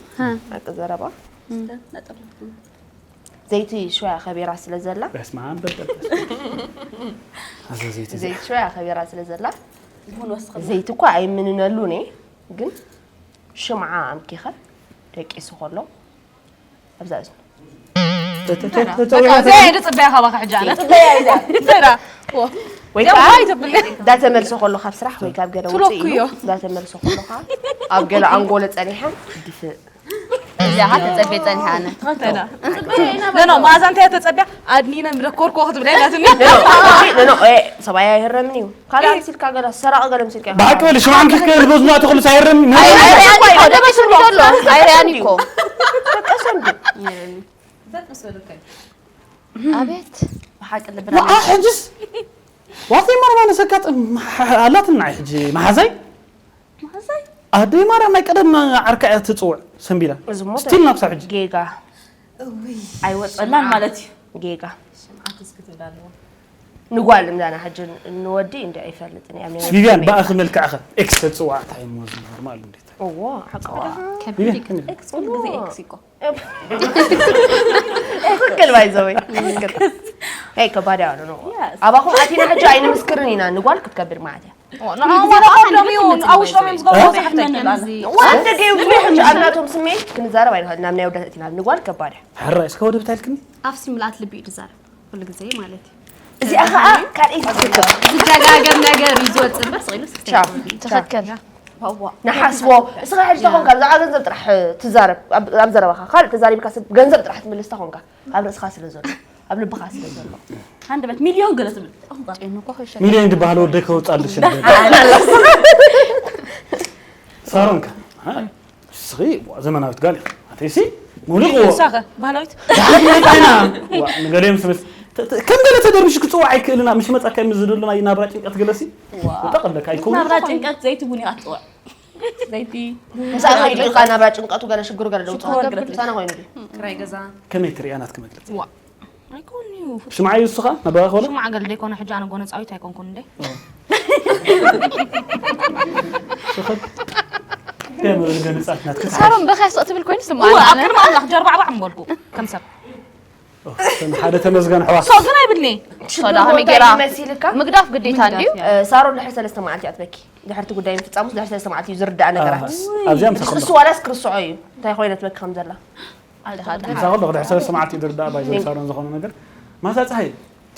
ሓቂ ዘረባ ዘይቲ ሽወያ ከቢራ ስለ ዘላ በስመ ኣብ በል በል። ኣዘ ዘይቲ ዘ- ዘይቲ ሽወያ ከቢራ ስለ ዘላ ቡን ወስኽ ዘይቲ እኳ ኣይምንነሉን እየ ግን ሽምዓ ኣምኪኸ ደቂሱ ከሎ ኣብዛ እዝኑ ተ- ተ- ተ- ተፀዊራ ዘይ ድፅበያ ካባኻ ሕጂ ኣነ ድፅበያ ወይ ከዓ እንዳተመልሶ ከሎ ካብ ስራሕ ወይ ካብ ገለ ውፅእ እዩ እንዳተመልሶ ከሎ ከዓ ኣብ ገለ ኣንጎሎ ፀኒሐ ድፍእ እዚኣ ተፀቤ ፀኒሓ ኣነ ኖ መኣዛ እንታይ ተፀቢያ ኣድኒነ ምደኮርኮ ክትብለ ኢላትኒ ሰብኣይ ኣይህረምን እዩ ካልእ ኣምሲልካ ገለ ሰራቂ ገለ ኣምሲልካ ብሓቂ በል ሽምዓም ኪፍ ክብል በዝና ተኽሉ ሳይረም ኣይርያን እኮ ደቂሱ እንዲ ኣቤት ብሓቂ ልብና ንዓ ሕጅስ ዋተይ ማርማ ነሰጋጥም ኣላትና ሕጂ መሓዛይ ኣደይ ማርያም ናይ ቀደም ዓርካ እያ ትፅውዕ ሰንቢላ እዚ እሞ ስቲል ናብ ክሳብ ሕጂ ጌጋ ኣይወፀላን ማለት እዩ ጌጋ ንጓል እንዳና ሕጂ ንወዲ እንዲ ኣይፈልጥን እያ ቪቪያን ብኣኺ መልክዕኸ ኤክስ ተፅዋዕ እንታይ እሞ ዝኖርማል እንዴት እዎ ሓቂ ቪቪያን ክንብል ኤክስ ኩሉ ግዜ ኤክስ ይኮ ትክክል ባይዘወይ ትክክል ይ ከባድ ያሉ ነው Yes. ኣባኹም ኣቲና ሕጂ ኣይንምስክርን ኢና ንጓል ክትከብድ ማለት እያ ንዓኦም ኣባኾም ዶም እዩ ኣብ ውሽጦም እዮም ዝገብሩ ብዙሓት ኣይክእላሉ ዋን ደገ ይውፅሉ ሕጂ ኣብ ናቶም ስሜት ክንዛረብ ኣይንኽእል ናብ ናይ ወዳት እቲና ንጓል ከባድ እያ ሕራይ እስከ ወደብታ ኢልክኒ ኣፍሲ ምልኣት ልቢ እዩ ዝዛረብ ኩሉ ግዜ ማለት እዩ እዚኣ ከዓ ካልኣይቲ ትክክል ዝደጋገም ነገር እዩ ዝወፅእ እምበር ስቕ ኢሉ ስክተ ቻው ትኽክል ንሓስቦ እስኻ ሕጂ ተኾንካ ብዛዕባ ገንዘብ ጥራሕ ትዛረብ ኣብ ኣብ ዘረባኻ ካልእ ተዛሪብካ ሰብ ገንዘብ ጥራሕ ትምልስ ተኾንካ ኣብ ርእስኻ ስለ ዘሎ ኣብ ልብኻ ስለ ዘሎ ሃንደበት ሚልዮን ገለ ትብል ጨኑ እኮ ከይሸ ሚልዮን ድበሃል ወደይ ከውፃልሽ ሳሮንካ ስኺ ዘመናዊት ጋል ኢኻ ኣተይሲ ሙሉቕ ሳኸ ባህላዊት ዳሓት መታይና ንገሌም ስምስ ከም ገለ ተደርብሽ ክፅዋዕ ኣይክእልና ምሽ መፃካ ምስ ዝደሎ ናይ ናብራ ጭንቀት ገለሲ ጠቐለካ ኣይከውን ናብራ ጭንቀት ዘይቲ ቡን ኢኻ ትፅዋዕ ዘይቲ ምሳኻ ኢልካ ናብራ ጭንቀቱ ገለ ሽግሩ ገለ ደውፅእ ሽኮር ገለ ምሳና ኮይኑ ድዩ ክራይ ገዛ ከመይ ትሪእያ ናትክ መግለፂ ኣይኮን እዩ ሽምዓ እዩ ንስኻ ናብራ ከሎ ሽማዕ ገለ ደይኮነ ሕጂ ኣነ ጎነፃዊት ኣይኮንኩን እንደ ገመ ገነፃት ናትክ ሳሮን በኸ ስቕ ትብል ኮይኑ ስማ ኣብ ቅድሚ ኣምላኽ ጀርባዕባዕ ምበልኩ ከም ሰብ ሓደ ተመዝገን ኣሕዋት ሰው ግን ኣይብልኒ ሶዳ ከመይ ገይራ መሲልካ ምግዳፍ ግዴታ እንድዩ ሳሮን ድሕሪ ሰለስተ መዓልቲ ኣትበኪ ድሕርቲ ጉዳይ ምፍፃሙስ ድሕሪ ሰለስተ መዓልቲ እዩ ዝርዳእ ነገራት ኣብዚኣ ምሳኹም እሱ ዋላስ ክርስዖ እዩ እንታይ ኮይነ ትበኪ ከም ዘላ ምሳኹም ድሕሪ ሰለስተ መዓልቲ እዩ ዝርዳእ ባይዘ ሳሮን ዝኾነ ነገር ማዛ ፀሃይ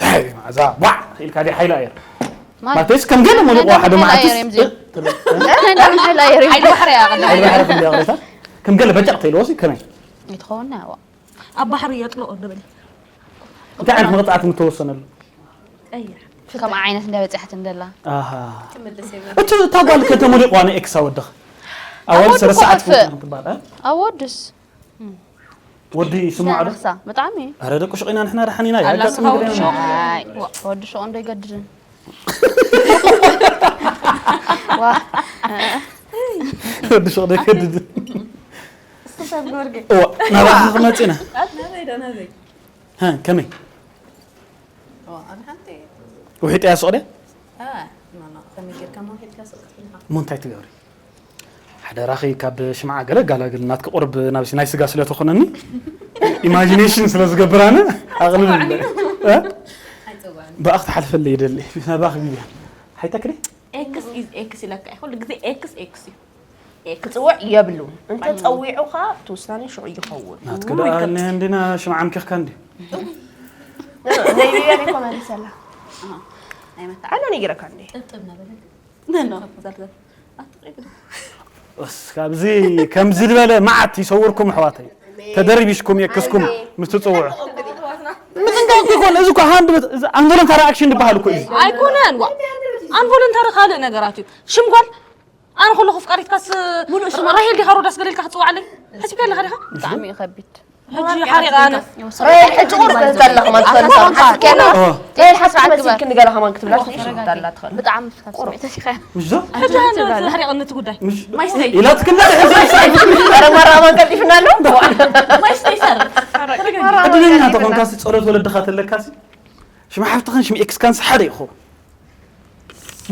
ፀሃይ ማዛ ዋ ኢልካ ዲ ሓይላ እያ ማለተይስ ከም ገለ መሊቑ ሓደ መዓልትስ እንዳምን ሓይላ የር ሓይሊ ባሕሪ እያ ቀዳም ሓይሊ ባሕሪ ክንዲ ኣቕሬታ ከም ገለ በጨቕ ተይልዎሲ ከመይ ይትኸውን ያዋ ኣብ ባሕሪ የጥልኦ ደበሊ እንታይ ዓይነት መቕፃዕቲ ምተወሰነሉ ቀይር ከም ዓይነት እንዳበፅሐት እንደላ ኣሃ እቲ እታ ጓል ከተመሊቑዋ ንኤክሳ ወድኽ ኣዋል ኣወድ ስለ ሰዓት ኮኸፍ። ትባል ኣወድስ ወዲ ይስማዕ ዶ ሳ ብጣዕሚ ኣረ ደቂ ሹቕ ኢና ንሕና ደሓን ኢና ኣላ ስኻ ወዲ ሾቕ ወዲ ሸቕ እንዶ ኣይገድድን ወዲ ሸቕ ደይ ከድድ። እዋ፣ ናባኻ ክመጽእ ኢና። ሃ፣ ከመይ? ውሒጠያ ሱቕ ድያ? እሞ እንታይ ትገብሪ? ሓደራኺ ካብ ሽምዓ ገለ ጋላግል ናትኪ ቁርብ ናብ ናይ ስጋ ስለ ተኾነኒ ኢማጂኔሽን ስለ ዝገብር ኣነ ኣቕልል። ብኣኽ ትሓልፈለይ ይደሊ ናባኺ ቢብያ ሓይተክሪ። ኤክስ ኢዝ ኤክስ ኢለካ ኩሉ ግዜ ኤክስ ኤክስ እዩ። ክፅውዕ የብሉን። እንተፀዊዑኻ እቲ ውሳነ ሽዑ ይኸውን። ናትኪ ደኣ እኔ እንዲና ሽምዓ ኣምኪኽካ እንዲ ናይ ቢብያ እኮ መሊሰላ። ኣነ ነጊረካ እንዲ። እስካብዚ ከምዚ ዝበለ መዓት ይሰውርኩም ኣሕዋተይ። ተደሪቢሽኩም የክስኩም ምስ ትፅውዑ ምጥንቃቕ ይኮን። እዚ እኮ ሃንድ ኣንቮለንታሪ ኣክሽን ዝበሃል እኮ እዩ። ኣይኮነን ዋ ኣንቮለንታሪ ካልእ ነገራት እዩ። ሽም ጓል ኣነ ከለኹ ፍቃሪትካስ ሙሉእ ሽማ ራሄል ዲኻ ሮዳስ ገለ ኢልካ ክትፅውዓለይ ሓሲብካ ኣለኻ ዲኻ? ብጣዕሚ እዩ ከቢድ። ሕጂ ሓሪቐ ኣነ። ራሄል ሕጂ ቁርብ ትህብ ኣለኻ ማለት ትፈልጥ። ሓሲብካ ኣለኻ። ራሄል ሓሲብካ መሲልክኒ ገለ ከማን ክትብላ ትኽእል። ብጣዕሚ ካብ ስምዒት ወሲኻ እያ። ምሽ ዶ? ሕጂ ኣነ ዘሕሪቐኒ እቲ ጉዳይ። ምሽ ኢላትክና ድሕር ዘይሳይ ኧረ ማራ ኣማን ቀልጢፍና ኣሎ። ማይ ስተይ ሰርፍ። ዕድለኛ ተኾንካሲ ጸሎት ወለድኻ ተለካሲ ሽም ሓፍትኽን ሽም ኤክስካንስ ሓደ ይኸውን።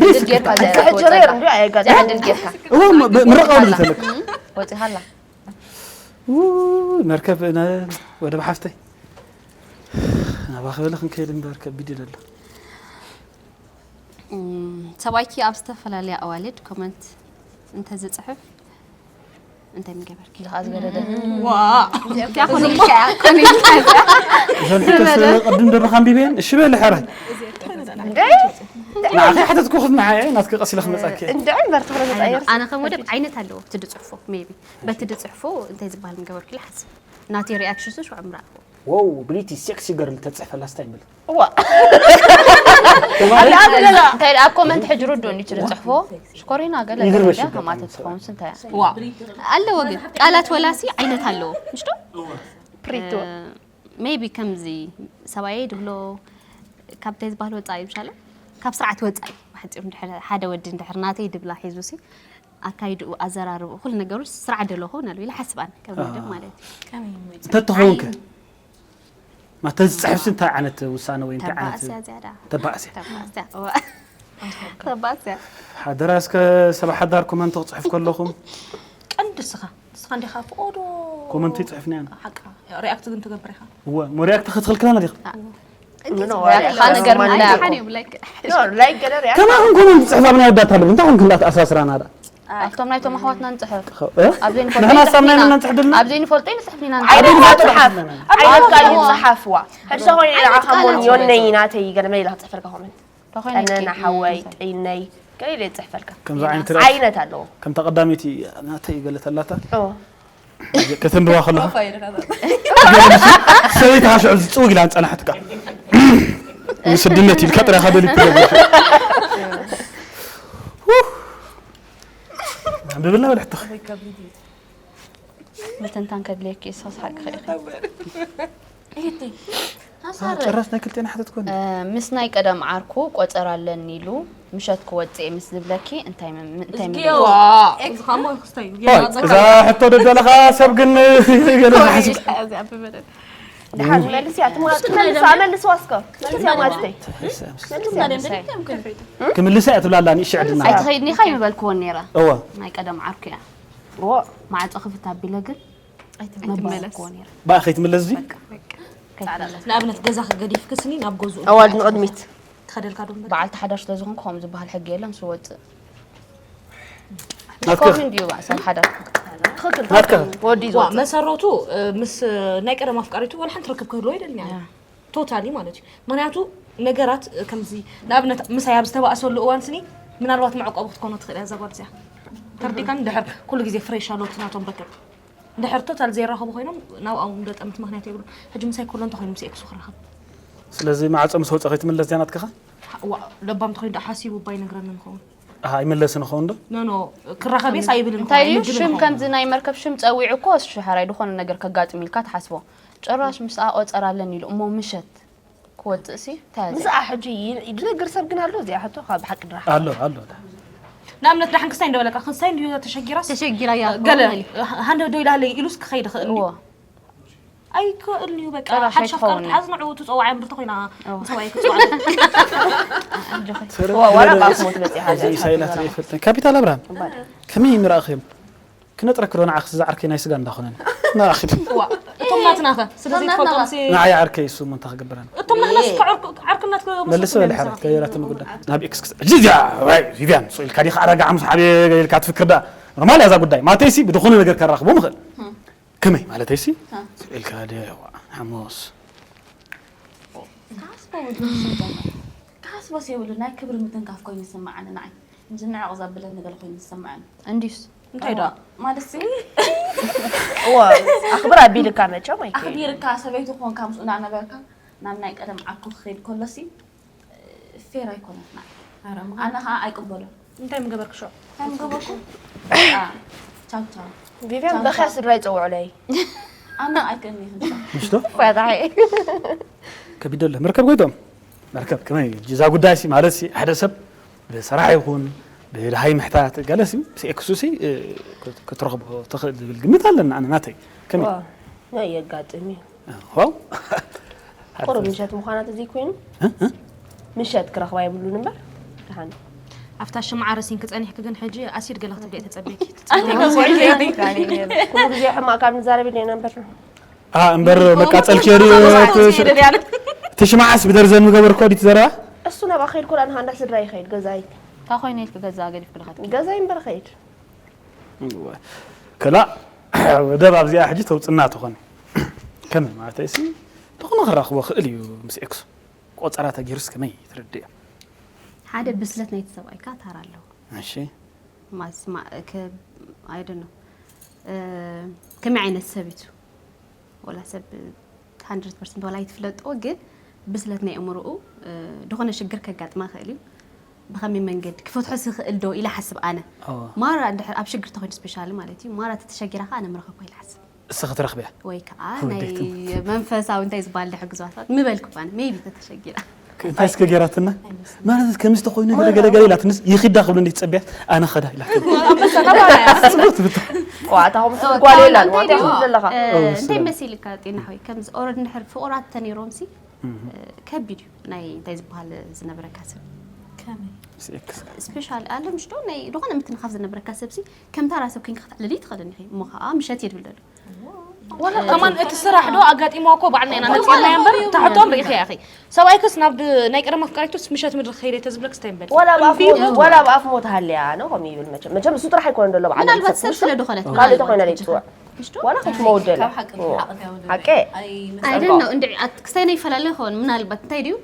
ድል ጌርካ ዘላ ሕጂ ሬር እንዲ ኣየጋጥም። ድል ጌርካ እዎ ም- ም- ምረቃ ወዲ ተለካ ወፂኻላ ውይ መርከብ ነ- ወደብ ሓፍተይ ናባ ክበለ ክንከይድ እምበር ከቢድ ይደሎ እም፣ ሰብኣይኪ ኣብ ዝተፈላለያ ኣዋልድ ኮመንት እንተዝፅሕፍ እንታይ ምገበርኪ? ዝኸዓ ዝገደደ እዚኣ ኮነ እዘን ሕቶስ ቅድም ደርኻ ኣንቢበየን እሺ በለ ሕራይ ንዓኺ ሓተትኩ ክትመሓየ ናትኪ ቀሲለ ክመፃኪ እንድዒ እምበር ትኽረ ተጣየር ኣነ ከም ወደብ ዓይነት ኣለዎ እቲ ድፅሕፎ ሜቢ በቲ ድፅሕፎ እንታይ ዝበሃል ምገበርኩ ኢለ ሓስብ ናተይ ሪኣክሽን ሱ ሽዑ ምረኣኹ ዋው ብሊቲ ሴክሲ ገርል ተፅሕፈላ ስታይ ምል እዋ እንታይ ደኣ ኮመንት ሕጂ ርድኡኒ እቲ ዝፅሕፎ ሽኮሪና ገለ ይግርመሽ ገለ እዩ ከማተ ትኸውን ስንታይ እያ ዋ ኣለዎ ግን ቃላት ወላሲ ዓይነት ኣለዎ ምሽ ዶ ፕሪቶ ሜቢ ከምዚ ሰብኣየይ ድብሎ ካብታይ ዝበሃል ወፃኢ ምሻለ ካብ ስርዓት ወፃኢ ብሓፂሩ እንድሕር ሓደ ወዲ እንድሕር ናተይ ድብላ ሒዙ ሲ ኣካይድኡ ኣዘራርብኡ ኩሉ ነገሩ ስርዓት ደሎ ክኸውን ኣለዎ ኢለ ሓስብ ኣነ ከም ወደብ ማለት እዩ ከመይ ይመፅእ? እንተትኸውን ከ ማተ ዝፅሕፍሲ እንታይ ዓይነት ውሳነ ወይ እንታይ ዓይነት ተባእስያ ዝያዳ ተባእስያ ተባእስያ እዋ። ተባእስያ ሓደራ እስከ ሰብ ሓዳር ኮመንት ክፅሕፍ ከለኹም ቀንዲ እስኻ ንስኻ እንዲኻ ፍኦዶ ኮመንት ይፅሕፍና ኢና ሓቃ ሪኣክት ግን ትገብር ኢኻ እወ ሞሪያክት ክትኽልክለና ዲኻ ሪያክትኻ ነገር ምንዳይ ሓን እዮም ላይክ ኖ ላይክ ገለ ሪያክት ከማኹም ኮመንት ዝፅሕፍ ኣብና ወዳት ኣለኹም እንታይ ኮንኩም እንዳተኣሳስራና ዳ ኣብቶም ናይቶም ኣሕዋትና ንፅሕፍ ኣብ ዘይንፈልጦ ኣብ ዘይንፈልጦ ይንፅሕፍ ኢና ኣይወቃ ይፅሓፍዋ ሕድሳ ኮይነ ንዓኻ ሞን ዮነይ ናተይ ገለ መለ ኢላ ክፅሕፈልካ ኮመንት ጠነና ሓወይ ጠይነይ ገለ ኢለ ይፅሕፈልካ ከምዚ ዓይነት ርኣይ- ዓይነት ኣለዎ ከምታ ቀዳመይቲ ናተይ ገለ ተላታ እዎ። ከተንብባ ከለኻ ሰበይትኻ ሽዑ ዝፅውግ ኢላ ንፀናሕትካ ስድነት ኢልካ ጥራኻ በሊት ትነብር ብላ ወድሕትኻ ምትንታን ከድልየኪ እዩ ሰስ ሓቅኺ ኢኺ እህተይ ኣሳረ ጭራሽ ናይ ክልቴና ሓተት ኮነ ምስ ናይ ቀደም ዓርኩ ቆፀር ኣለኒ ኢሉ ምሸት ክወፅእ ምስ ዝብለኪ እንታይ ም- እንታይ ምብል? እዝጊዮ እዚ ኻሞ ክስታይ እዩ ኦይ እዛ ሕቶ ደደለኻ ሰብ ግን ገለ ዝሓስብ ድሓን መልስያ ትማጥመልሳ መልስዋ እስከ መልስያ ማስተይ ክምልሳ እያ ትብላላ ንእሽ ዕድና ኣይትኸይድኒ ኢኻ ይምበልክዎን ነይረ እወ ናይ ቀደም ዓርኩ እያ ዎ ማዕፆ ክፍት ኣቢለ ግን ኣይትመለስ ብኣ ከይትምለስ እዚ ንኣብነት ገዛ ክገዲፍክስኒ ናብ ገዝኡ ኣዋልድ ንቕድሚት ትኸደልካ ዶ በዓልቲ ሓዳር ስለ ዝኾንኩ ከምኡ ዝበሃል ሕጊ የለን ስወፅእ ናትካ ኮምን ድዩ በኣ ሰብ ሓዳር ትኽክል ናትካ ወዲ ዋ ዝወፅእ መሰረቱ እ፣ ምስ እ፣ ናይ ቀደም ኣፍቃሪቱ ዋላ ሓንቲ ርክብ ክህልዎ የደልኛ ቶታሊ ማለት እዩ ምክንያቱ ነገራት እ፣ ከምዚ ንኣብነት ምሳይ ኣብ ዝተባእሰሉ እዋን ስኒ ምናልባት መዕቆቢ ክትኮኖ ትኽእል እያ እዛ ጓል እዚኣ ተርዲካን ድሕር ኩሉ ግዜ ፍሬሽ ኣለዎ እቲ ናቶም ርክብ እንድሕር ቶታል ዘይራኸቡ ኮይኖም ናብኣ እውን ደጠምት ምክንያት የብሉን ሕጂ ምሳይ ከሎ እንታይ ኮይኑ ምስ ኤክሱ ክራኸብ ስለዚ ማዕፆ ምስ ወፀ ከይትምለስ እዚኣ ናትክኻ ዋ ለባም ተኮይኑ ዳ ሓሲቡ እባ ይነግረኒ ንኸውን ኣሃ ይምለስ ንኸውን ዶ ኖ ኖ ክራኸብ የስ ኣይብልን እንታይ እዩ ሽም ከምዚ ናይ መርከብ ሽም ፀዊዑ እኮ ሽሓራይ ዝኾነ ነገር ከጋጥም ኢልካ ትሓስቦ ጭራሽ ምስኣ ቆፀር ኣለኒ ኢሉ እሞ ምሸት ክወፅእ ሲ እንታይ ያዘ? ምስኣ ሕጂ ይነግር ሰብ ግን ኣሎ እዚኣ ሕቶ ካብ ብሓቂ ድራሕ ኣሎ ኣሎ ንኣብነት ዳሕን ክስታይ እንደበለካ ክስታይ እንድዩ ተሸጊራስ ተሸጊራ እያ ገለ ትኸውን። ሃንደ ዶ ኢላለ ኢሉስ ክኸይድ ይኽእል እዩ እዎ ኣይክእል እዩ በቃ ጭራሽ ሓድሽ ኣፍቃሪ ኣይትኸውን። ትሓዝ ንዕኡ ትፀዋዓ ምርቶ ኮይና ምሳባ ኣይክፅዋ ዋላ ብኣፍ ሞት በፂሓ እዚ ኢሳይላት ዶ ይፈልጥ ካፒታል ኣብርሃም ከመይ ምራእኽዮም ክነጥረክ ዶ ንዓኽ ዝዓርከይ ናይ ስጋ እንዳኾነን ንራኺብ እዋ እቶም ናትናኸ ስለዚ ትፈልጦም ሲ ንዓይ ዓርከይ እሱ እሞ እንታይ ክገብረን እቶም ናትናስ ከዓርኩ ዓርክናት መልስ በል ሓረት ከየራትም ጉዳይ ናብ ኤክስ ክስ ሕጂ እዚኣ ወይ ቪቪያን ሶ ኢልካ ዲኻ ኣረጋ ሓሙስ ሓብየ ኢልካ ትፍክር ዳ ኖርማል እያ እዛ ጉዳይ ማለተይ ሲ ብድኾነ ነገር ከራኽቦ ምኽእል ከመይ ማለተይ ሲ ኢልካ ዲ ሓሙስ ክሓስቦ የብሉ ናይ ክብሪ ምትንካፍ ኮይኑ ይስምዓኒ ንዓይ ምዝንዕቕ ዘብለኒ ገለ ኮይኑ ይስምዓኒ እንዲስ እንታይ ዶ ማለት ሲ እዎ ኣኽብር ኣቢልካ መቸም ኣይከ ኣኽቢርካ ሰበይቲ ኮንካ ምስኡ እናነበርካ ናብ ናይ ቀደም ዓርኩ ክኸይድ ከሎ ሲ ፌር ኣይኮነትና ኣነ ከዓ ኣይቅበሎ እንታይ ምገበርክ ሾ ከምገበርኩ ቻው ቻው ቪቪያን በኸ ስድራ ይፀውዑለይ ኣነ ኣይክእልኒ ይኽእል ምሽቶ ከቢደለ መርከብ ጎይቶም መርከብ ከመይ እዛ ጉዳይ ሲ ማለት ሲ ሓደ ሰብ ብሰራሕ ይኹን ብድሃይ ምሕታት ገለ ሲ ሲ ኤክሱ ሲ ክትረኽቦ ትኽእል ዝብል ግምት ኣለና ኣነ ናተይ ከመይ ናይ የጋጥም እዩ ዋው ቁሩብ ምሸት ምዃና ተዘይኮይኑ ምሸት ክረኽባ የብሉን እምበር ደሓን ኣብታ ሽምዓ ረሲንኪ ጸኒሕኪ ግን ሕጂ ኣሲድ ገለ ክትብልየ ተጸቢኪ ኩሉ ግዜ ሕማቕ ካብ ንዛረብ ኢለ ነበር ኣ እምበር መቃጸልኪ ዶ ትሽማዓስ ብደርዘን ምገበርኮ ዲት ዘረባ እሱ ናብኣ ከይድ ኮላ ንሃንዳ ስድራ ይኸይድ ገዛይ እንታይ ኮይኑ ኢልኪ ገዛ ገዲፍኪ ዶ ከድኪ ገዛይ እምበር ኸይድ ከላ ወደብ ኣብዚኣ ሕጂ ተውፅና ትኾነ ከመይ ማለት ሲ ዝኾነ ክራኽቦ ክእል እዩ ምስ ኤክሱ ቆፀራ ተጊሩስ ከመይ ትርድእ ሓደ ብስለት ናይቲ ሰብኣይካ ታራ ኣለዎ እሺ ማስማ I don't know ከመይ ዓይነት ሰብ እዩ ወላ ሰብ hundred percent ዋላ ይትፍለጦ ግን ብስለት ናይ እምርኡ ዝኾነ ሽግር ከጋጥማ ይኽእል እዩ ብኸመይ መንገዲ ክፈትሖ ዝኽእል ዶ ኢለ ሓስብ ኣነ ማራ እንድሕር ኣብ ሽግር ተኾይኑ ስፔሻሊ ማለት እዩ ማራ ተተሸጊራ ከዓ ኣነ ምረኸብኳ ኢለ ሓስብ እሰ ክትረኽብያ ወይ ከዓ ናይ መንፈሳዊ እንታይ ዝበሃል ድሕግዝባታት ምበልኩ ባነ ሜቢ ተተሸጊራ እንታይ እስከ ገይራትና ማለት ከምዚ ተኮይኑ ገለገለገለ ኢላትንስ ይኽዳ ክብሉ እንዴት ጸቢያ ኣነ ኸዳ ኢላት ቆዓታ ከም ጓል የላን ዋታ ዘለኻ እንታይ መሲልካ ጤና ሆይ ከምዚ ኦረድ እንድሕር ፍቑራት ተነይሮም ሲ ከቢድ እዩ ናይ እንታይ ዝበሃል ዝነበረካ ሰብ ስፔሻል ኣለ ምሽ ዶ ናይ ዝኾነ ምትንኻፍ ዝነበረካ ሰብ ሲ ከምታ ራሰብ ኮይንካ ክትዕልል ይትኽእልን ኢኺ እሞ ከዓ ምሸት እየ ድብል ደሎ ከማን እቲ ስራሕ ዶ ኣጋጢሞ እኮ ባዕልና ኢና መፂና እምበር ታሕቶም ርኢኺ ኢኺ ሰብኣይክስ ናብ ናይ ቀደም ኣፍቃሪቱስ ምሸት ምድሪ ከይደ ተዝብለክ ስታይ በል ወላ ብኣፍ ሞት ሃልያ ኣነ ከምኡ ይብል መቸም መቸም እሱ ጥራሕ ኣይኮነ ደሎ በዓል ምናልባት ሰብ ስለ ዝኾነት ካልእ ተኮይና ደይፅውዕ ዋላ ክትመውደለ ሓቂ ኣይደን ነው እንድዒ ክስታይ ናይ ይፈላለ ይኸውን ምናልባት እንታይ ድዩ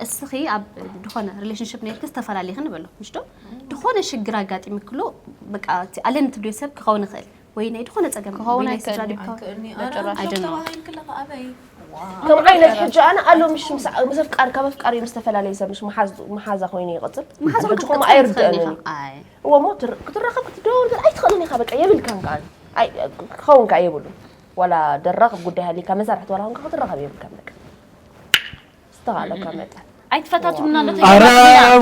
እስኺ ኣብ ዝኾነ ሪሌሽንሽፕ ነርክ ዝተፈላለዩ ክንበሎ ምሽ ዶ ዝኾነ ሽግር ኣጋጢሚ ክሎ በቃ ኣለኒ ትብልዮ ሰብ ክኸውን ይኽእል ወይ ናይ ዝኾነ ፀገም ክኸውን ኣይክእል ከም ዓይነት ሕጂ ኣነ ኣሎ ምሽ ምስ ኣፍቃሪ ካብ ኣፍቃሪ ምስ ተፈላለየ ሰብ ምሽ መሓዛ ኮይኑ ይቕፅል ሕጂ ከምኡ ኣይርድአንን እዩ እዎ ሞ ክትራኸብ ክትደዋወል ግን ኣይትኽእልን ኢኻ በቃ የብልካን ከዓ ክኸውን ከዓ የብሉን ዋላ ደራኸብ ጉዳይ ሃሊካ መሳርሕቲ ዋላ ኮንካ ክትራኸብ የብልካን በቃ ዝተኻእለካ መጠን ኣይትፈታትኑና ዶ ኣረ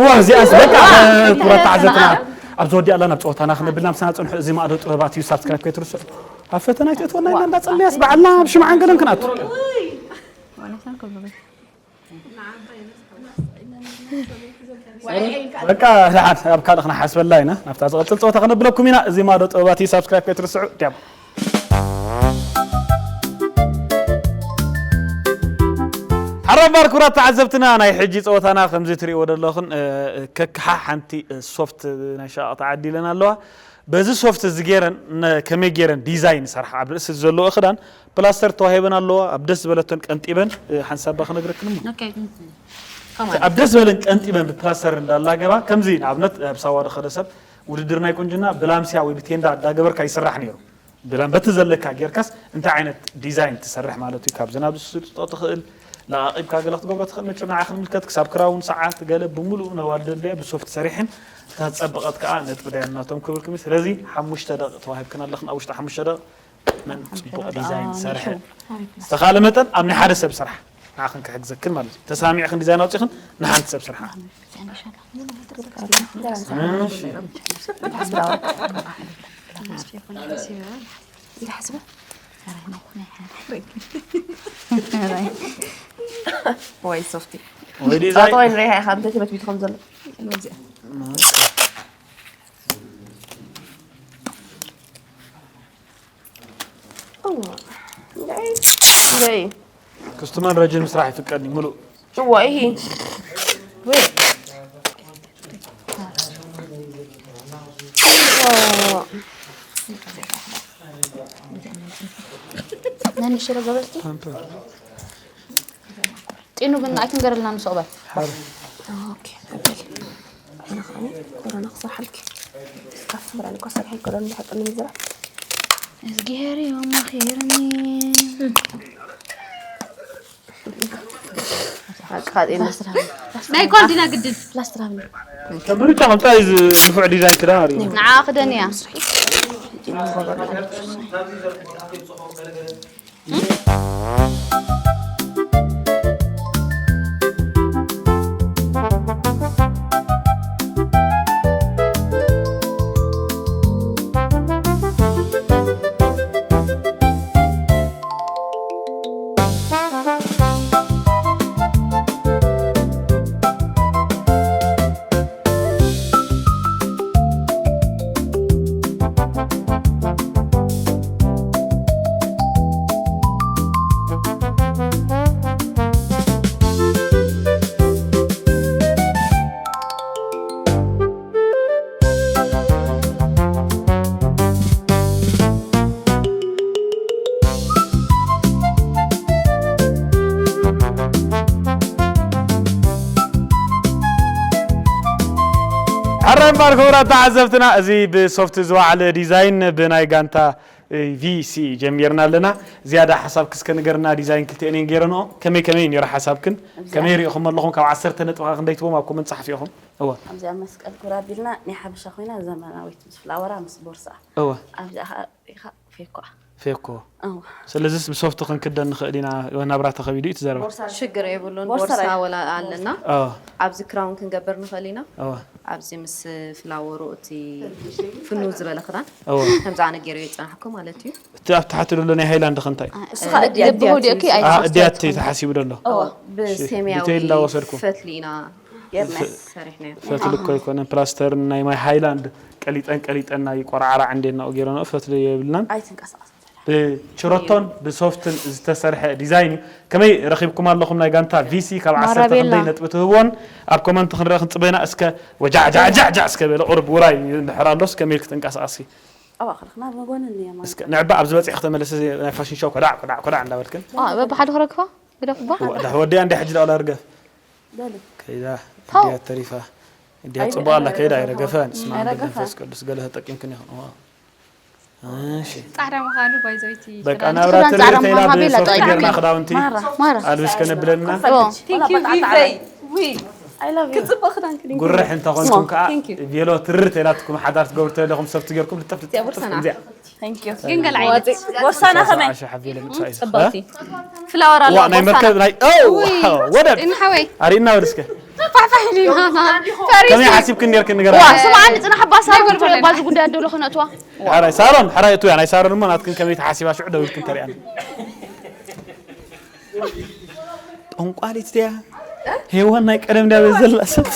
ዋ እዚኣስ በቃ ክቡራት ተዓዘብትና ኣብዚ ወዲኣላ ናብ ፀወታና ክነብል ናብ ሰና ፅንሑ እዚ ማእዶ ጥበባት እዩ ሳብስክራይብ ከይትርስዑ ኣብ ፈተና ኣይትእትወና ኢና እንዳፀለያስ በዓልና ኣብ ሽምዓን ገለን ክንኣቱ በቃ ደሓን ኣብ ካልእ ክነሓስበላ ኢና ናብታ ዝቐፅል ፀወታ ከነብለኩም ኢና እዚ ማእዶ ጥበባት እዩ ሳብስክራይብ ከይትርስዑ ዲያም ሓራምባር ክቡራት ተዓዘብትና ናይ ሕጂ ፀወታና ከምዚ ትሪእዎ ዘለኹን ከክሓ ሓንቲ ሶፍት ናይ ሸቃቕ ተዓዲለን ኣለዋ በዚ ሶፍት እዚ ገይረን ከመይ ገይረን ዲዛይን ይሰርሓ ኣብ ርእሲ ዘለዎ ክዳን ፕላስተር ተዋሂበን ኣለዋ ኣብ ደስ ዝበለተን ቀንጢበን ሓንሳባ ክነግረክን እሞ ኣብ ደስ ዝበለን ቀንጢበን ብፕላስተር እንዳላገባ ከምዚ ንኣብነት ኣብ ሳዋ ዝኸደ ሰብ ውድድር ናይ ቁንጅና ብላምስያ ወይ ብቴንዳ እንዳገበርካ ይስራሕ ነይሩ ብላም በቲ ዘለካ ጌርካስ እንታይ ዓይነት ዲዛይን ትሰርሕ ማለት እዩ ካብዚ ናብ ዝስልጦ ትኽእል ለኣቒብካ ገለ ክትገብሮ ትኽእል መቸም ንዓ ክንምልከት ክሳብ ክራውን ሰዓት ገለ ብምሉኡ ነዋልደለያ ብሶፍት ሰሪሕን እታ ዝጸበቐት ከዓ ነጥቢ ዳያ ናቶም ክብልኩም እዩ ስለዚ ሓሙሽተ ደቂ ተዋሂብክን ኣለኽን ኣብ ውሽጢ ሓሙሽተ ደቂ መን ጽቡቕ ዲዛይን ዝሰርሐ ዝተኻለ መጠን ኣብ ናይ ሓደ ሰብ ስራሕ ንዓኽን ክሕግዘክን ማለት እዩ። ተሰማሚዕኽን ዲዛይን ኣውፂኽን ንሓንቲ ሰብ ስርሓ። እሺ። ወይ ሶፍቲ ወይ ዲዛይን ጣጣ ንሪኣ ኢኻ እንተ ተበትቢት ከም ዘሎ እዋ እንታይ እንታይ ክስቱመን ረጅን ምስራሕ ይፍቀድ እዩ ሙሉእ እዋ ይሂ ወይ ነንሽሮ ገበርቲ ጢኑ ግን ኣይትንገረልና ንስቕበል ኦኬ ቀበል ኣነ ከዓ ኮሮና ክሰርሓልኪ ካፍ ብራን እኮ ሰሪሐ ኮሮና ዝሓጠኒ ምዝራሕ እዝጊሄር እዮም ኣኺርኒ ሓፂን ናይ ጓል ዲና ግድን ፕላስትራም ከምርጫ ከምፃ እዩ ንፉዕ ዲዛይን ክዳን ኣሪዩ ንዓ ክደን እያ ሕራይ እምበኣር ክቡራት ተዓዘብትና፣ እዚ ብሶፍት ዝወዓለ ዲዛይን ብናይ ጋንታ ቪሲ ጀሚርና ኣለና። ዝያዳ ሓሳብኪ እስከ ንገርና፣ ዲዛይን ክልቲኤን እየን ገይረንኦ። ከመይ ከመይ እዩ ነይሩ ሓሳብክን? ከመይ ሪእኹም ኣለኹም? ካብ ዓሰርተ ነጥብኻ ክንደይ ትቦም ኣብ ኮመንት ጸሓፊ ኢኹም? እወ። ኣብዚኣ መስቀል ኩራ ኣቢልና ናይ ሓበሻ ኮይና ዘመናዊት ምስ ፍላወራ ምስ ቦርሳ እወ። ኣብዚኣ ከዓ ሪኢኻ ፌኳ ፌኮ። እወ ስለዚስ ብሶፍት ክንክደን ንኽእል ኢና። ናብራ ተኸቢዱ እዩ እቲ ዘረባ። ሽግር የብሉን። ቦርሳ ቦርሳ ራይ- ወላ ኣለና። እወ። ኣብዚ ክራውን ክንገብር ንኽእል ኢና። እወ። ኣብዚ ምስ ፍላወሩ እቲ ፍኑ ዝበለ ክዳን እወ። ከምዚ ኣነ ገይሩ የፅናሕኩ ማለት እዩ። እቲ ኣብ ታሕቲ ዘሎ ናይ ሃይላንድ ኸ እንታይ? እሱ ከዓ እድያት ልብሆ ዲኦኪ ኣይ አ፣ እድያት ተሓሲቡ ደሎ። እወ ብሰማያዊ ዲቴይል እንዳወሰድኩም። ፈትሊ ኢና የርመስ ፈትሊ እኮ ኣይኮነን፣ ፕላስተርን ናይ ማይ ሃይላንድ ቀሊጠን ቀሊጠን ናይ ቆራዕራዕ እንዴ እናኡ ገይረንኦ ፈትሊ የብልናን። ኣይትንቀሳቐስ ብችሮቶን ብሶፍትን ዝተሰርሐ ዲዛይን እዩ። ከመይ ረኺብኩም ኣለኹም ናይ ጋንታ ቪሲ? ካብ ዓሰርተ ማራቤላ። ክንደይ ነጥቢ ትህብዎን ኣብ ኮመንት ክንርኢ ክንጽበ ኢና። እስከ ወጃዕጃዕጃዕጃዕ እስከ በለ ቁሩብ ውራይ እንድሕር ኣሎስ ከመይ ኢልክ ትንቀሳቐሲ? ኣባኽርኽና መጎንን እያ ማለት እስከ ንዕባ ኣብ ዝበጽሕ ክተመለሰ ናይ ፋሽን ሾው ኮዳዕ ኮዳዕ ኮዳዕ እንዳበልክን በብሓደ ክረግፋ ግደፍባ ዋ፣ ዳሕ ወዲያ እንደ ሕጂ ዳውላ ርገፍ በሉ ከይዳ ተው። እድያ ተሪፋ እድያ ጽቡቅ ኣላ ከይዳ ኣይረገፈን። ስማ ኣይረገፈን። መንፈስ ቅዱስ ገለ ተጠቂምክን ይኹን። ዋ። እሺ ጻዕዳ ምዃኑ ባይዘይቲ በቃ ክዳን ናብራ ክዳን ጻዕዳ ትርኢት ኢላ ምዃኑ ሃቤላ ብሶፍት ጻዕዳ ጌርና ምዃኑ። ክዳውንቲ ማራ ኣልብስ ከነብለና ኦ። Thank you ቪቨይ ዊ I love you ክጽብቕ ክዳን ክድን ጉርሕ እንተኾንኩም ከዓ Thank you። ቬሎ ትርት ኢላትኩም ሓዳር ትገብሩ ተለኹም ሶፍት ጌርኩም ልጥፍ ልጥፍ እዚኣ ቦርሳና። እዚኣ Thank you ግን ገለ ዓይነት ቦርሳና ከመይ ዓሻ ሓፍ ቬሎ ምጥፋእ እዩ። ጽብቕቲ ፍላወር ኣለዋ ዋ ናይ መርከብ ቦርሳና ናይ ኦ ውይ ዋው ወደብ ጤና ሓወይ ኣሪና ወድስከ ፋሕፋሕ ኢሉ እዩ ማማ ከመይ ፈሪሱ ሓሲብክን ኔርክን ንገራ ዋ ስምዓኒ ጽናሕ ባ ሳሮን ትሪኦ ባዚ ጉዳይ ኣዶ ለኸነእትዋ ሓራይ ሳሮን ሓራይ እትያ ናይ ሳሮን እሞ ናትክን ከመይ ተሓሲባ ሽዑ ደው ኢልክን ተሪኣኒ። ጠንቋሊት ድያ ሄዋን ናይ ቀደም ድያ ዘላ ሰብ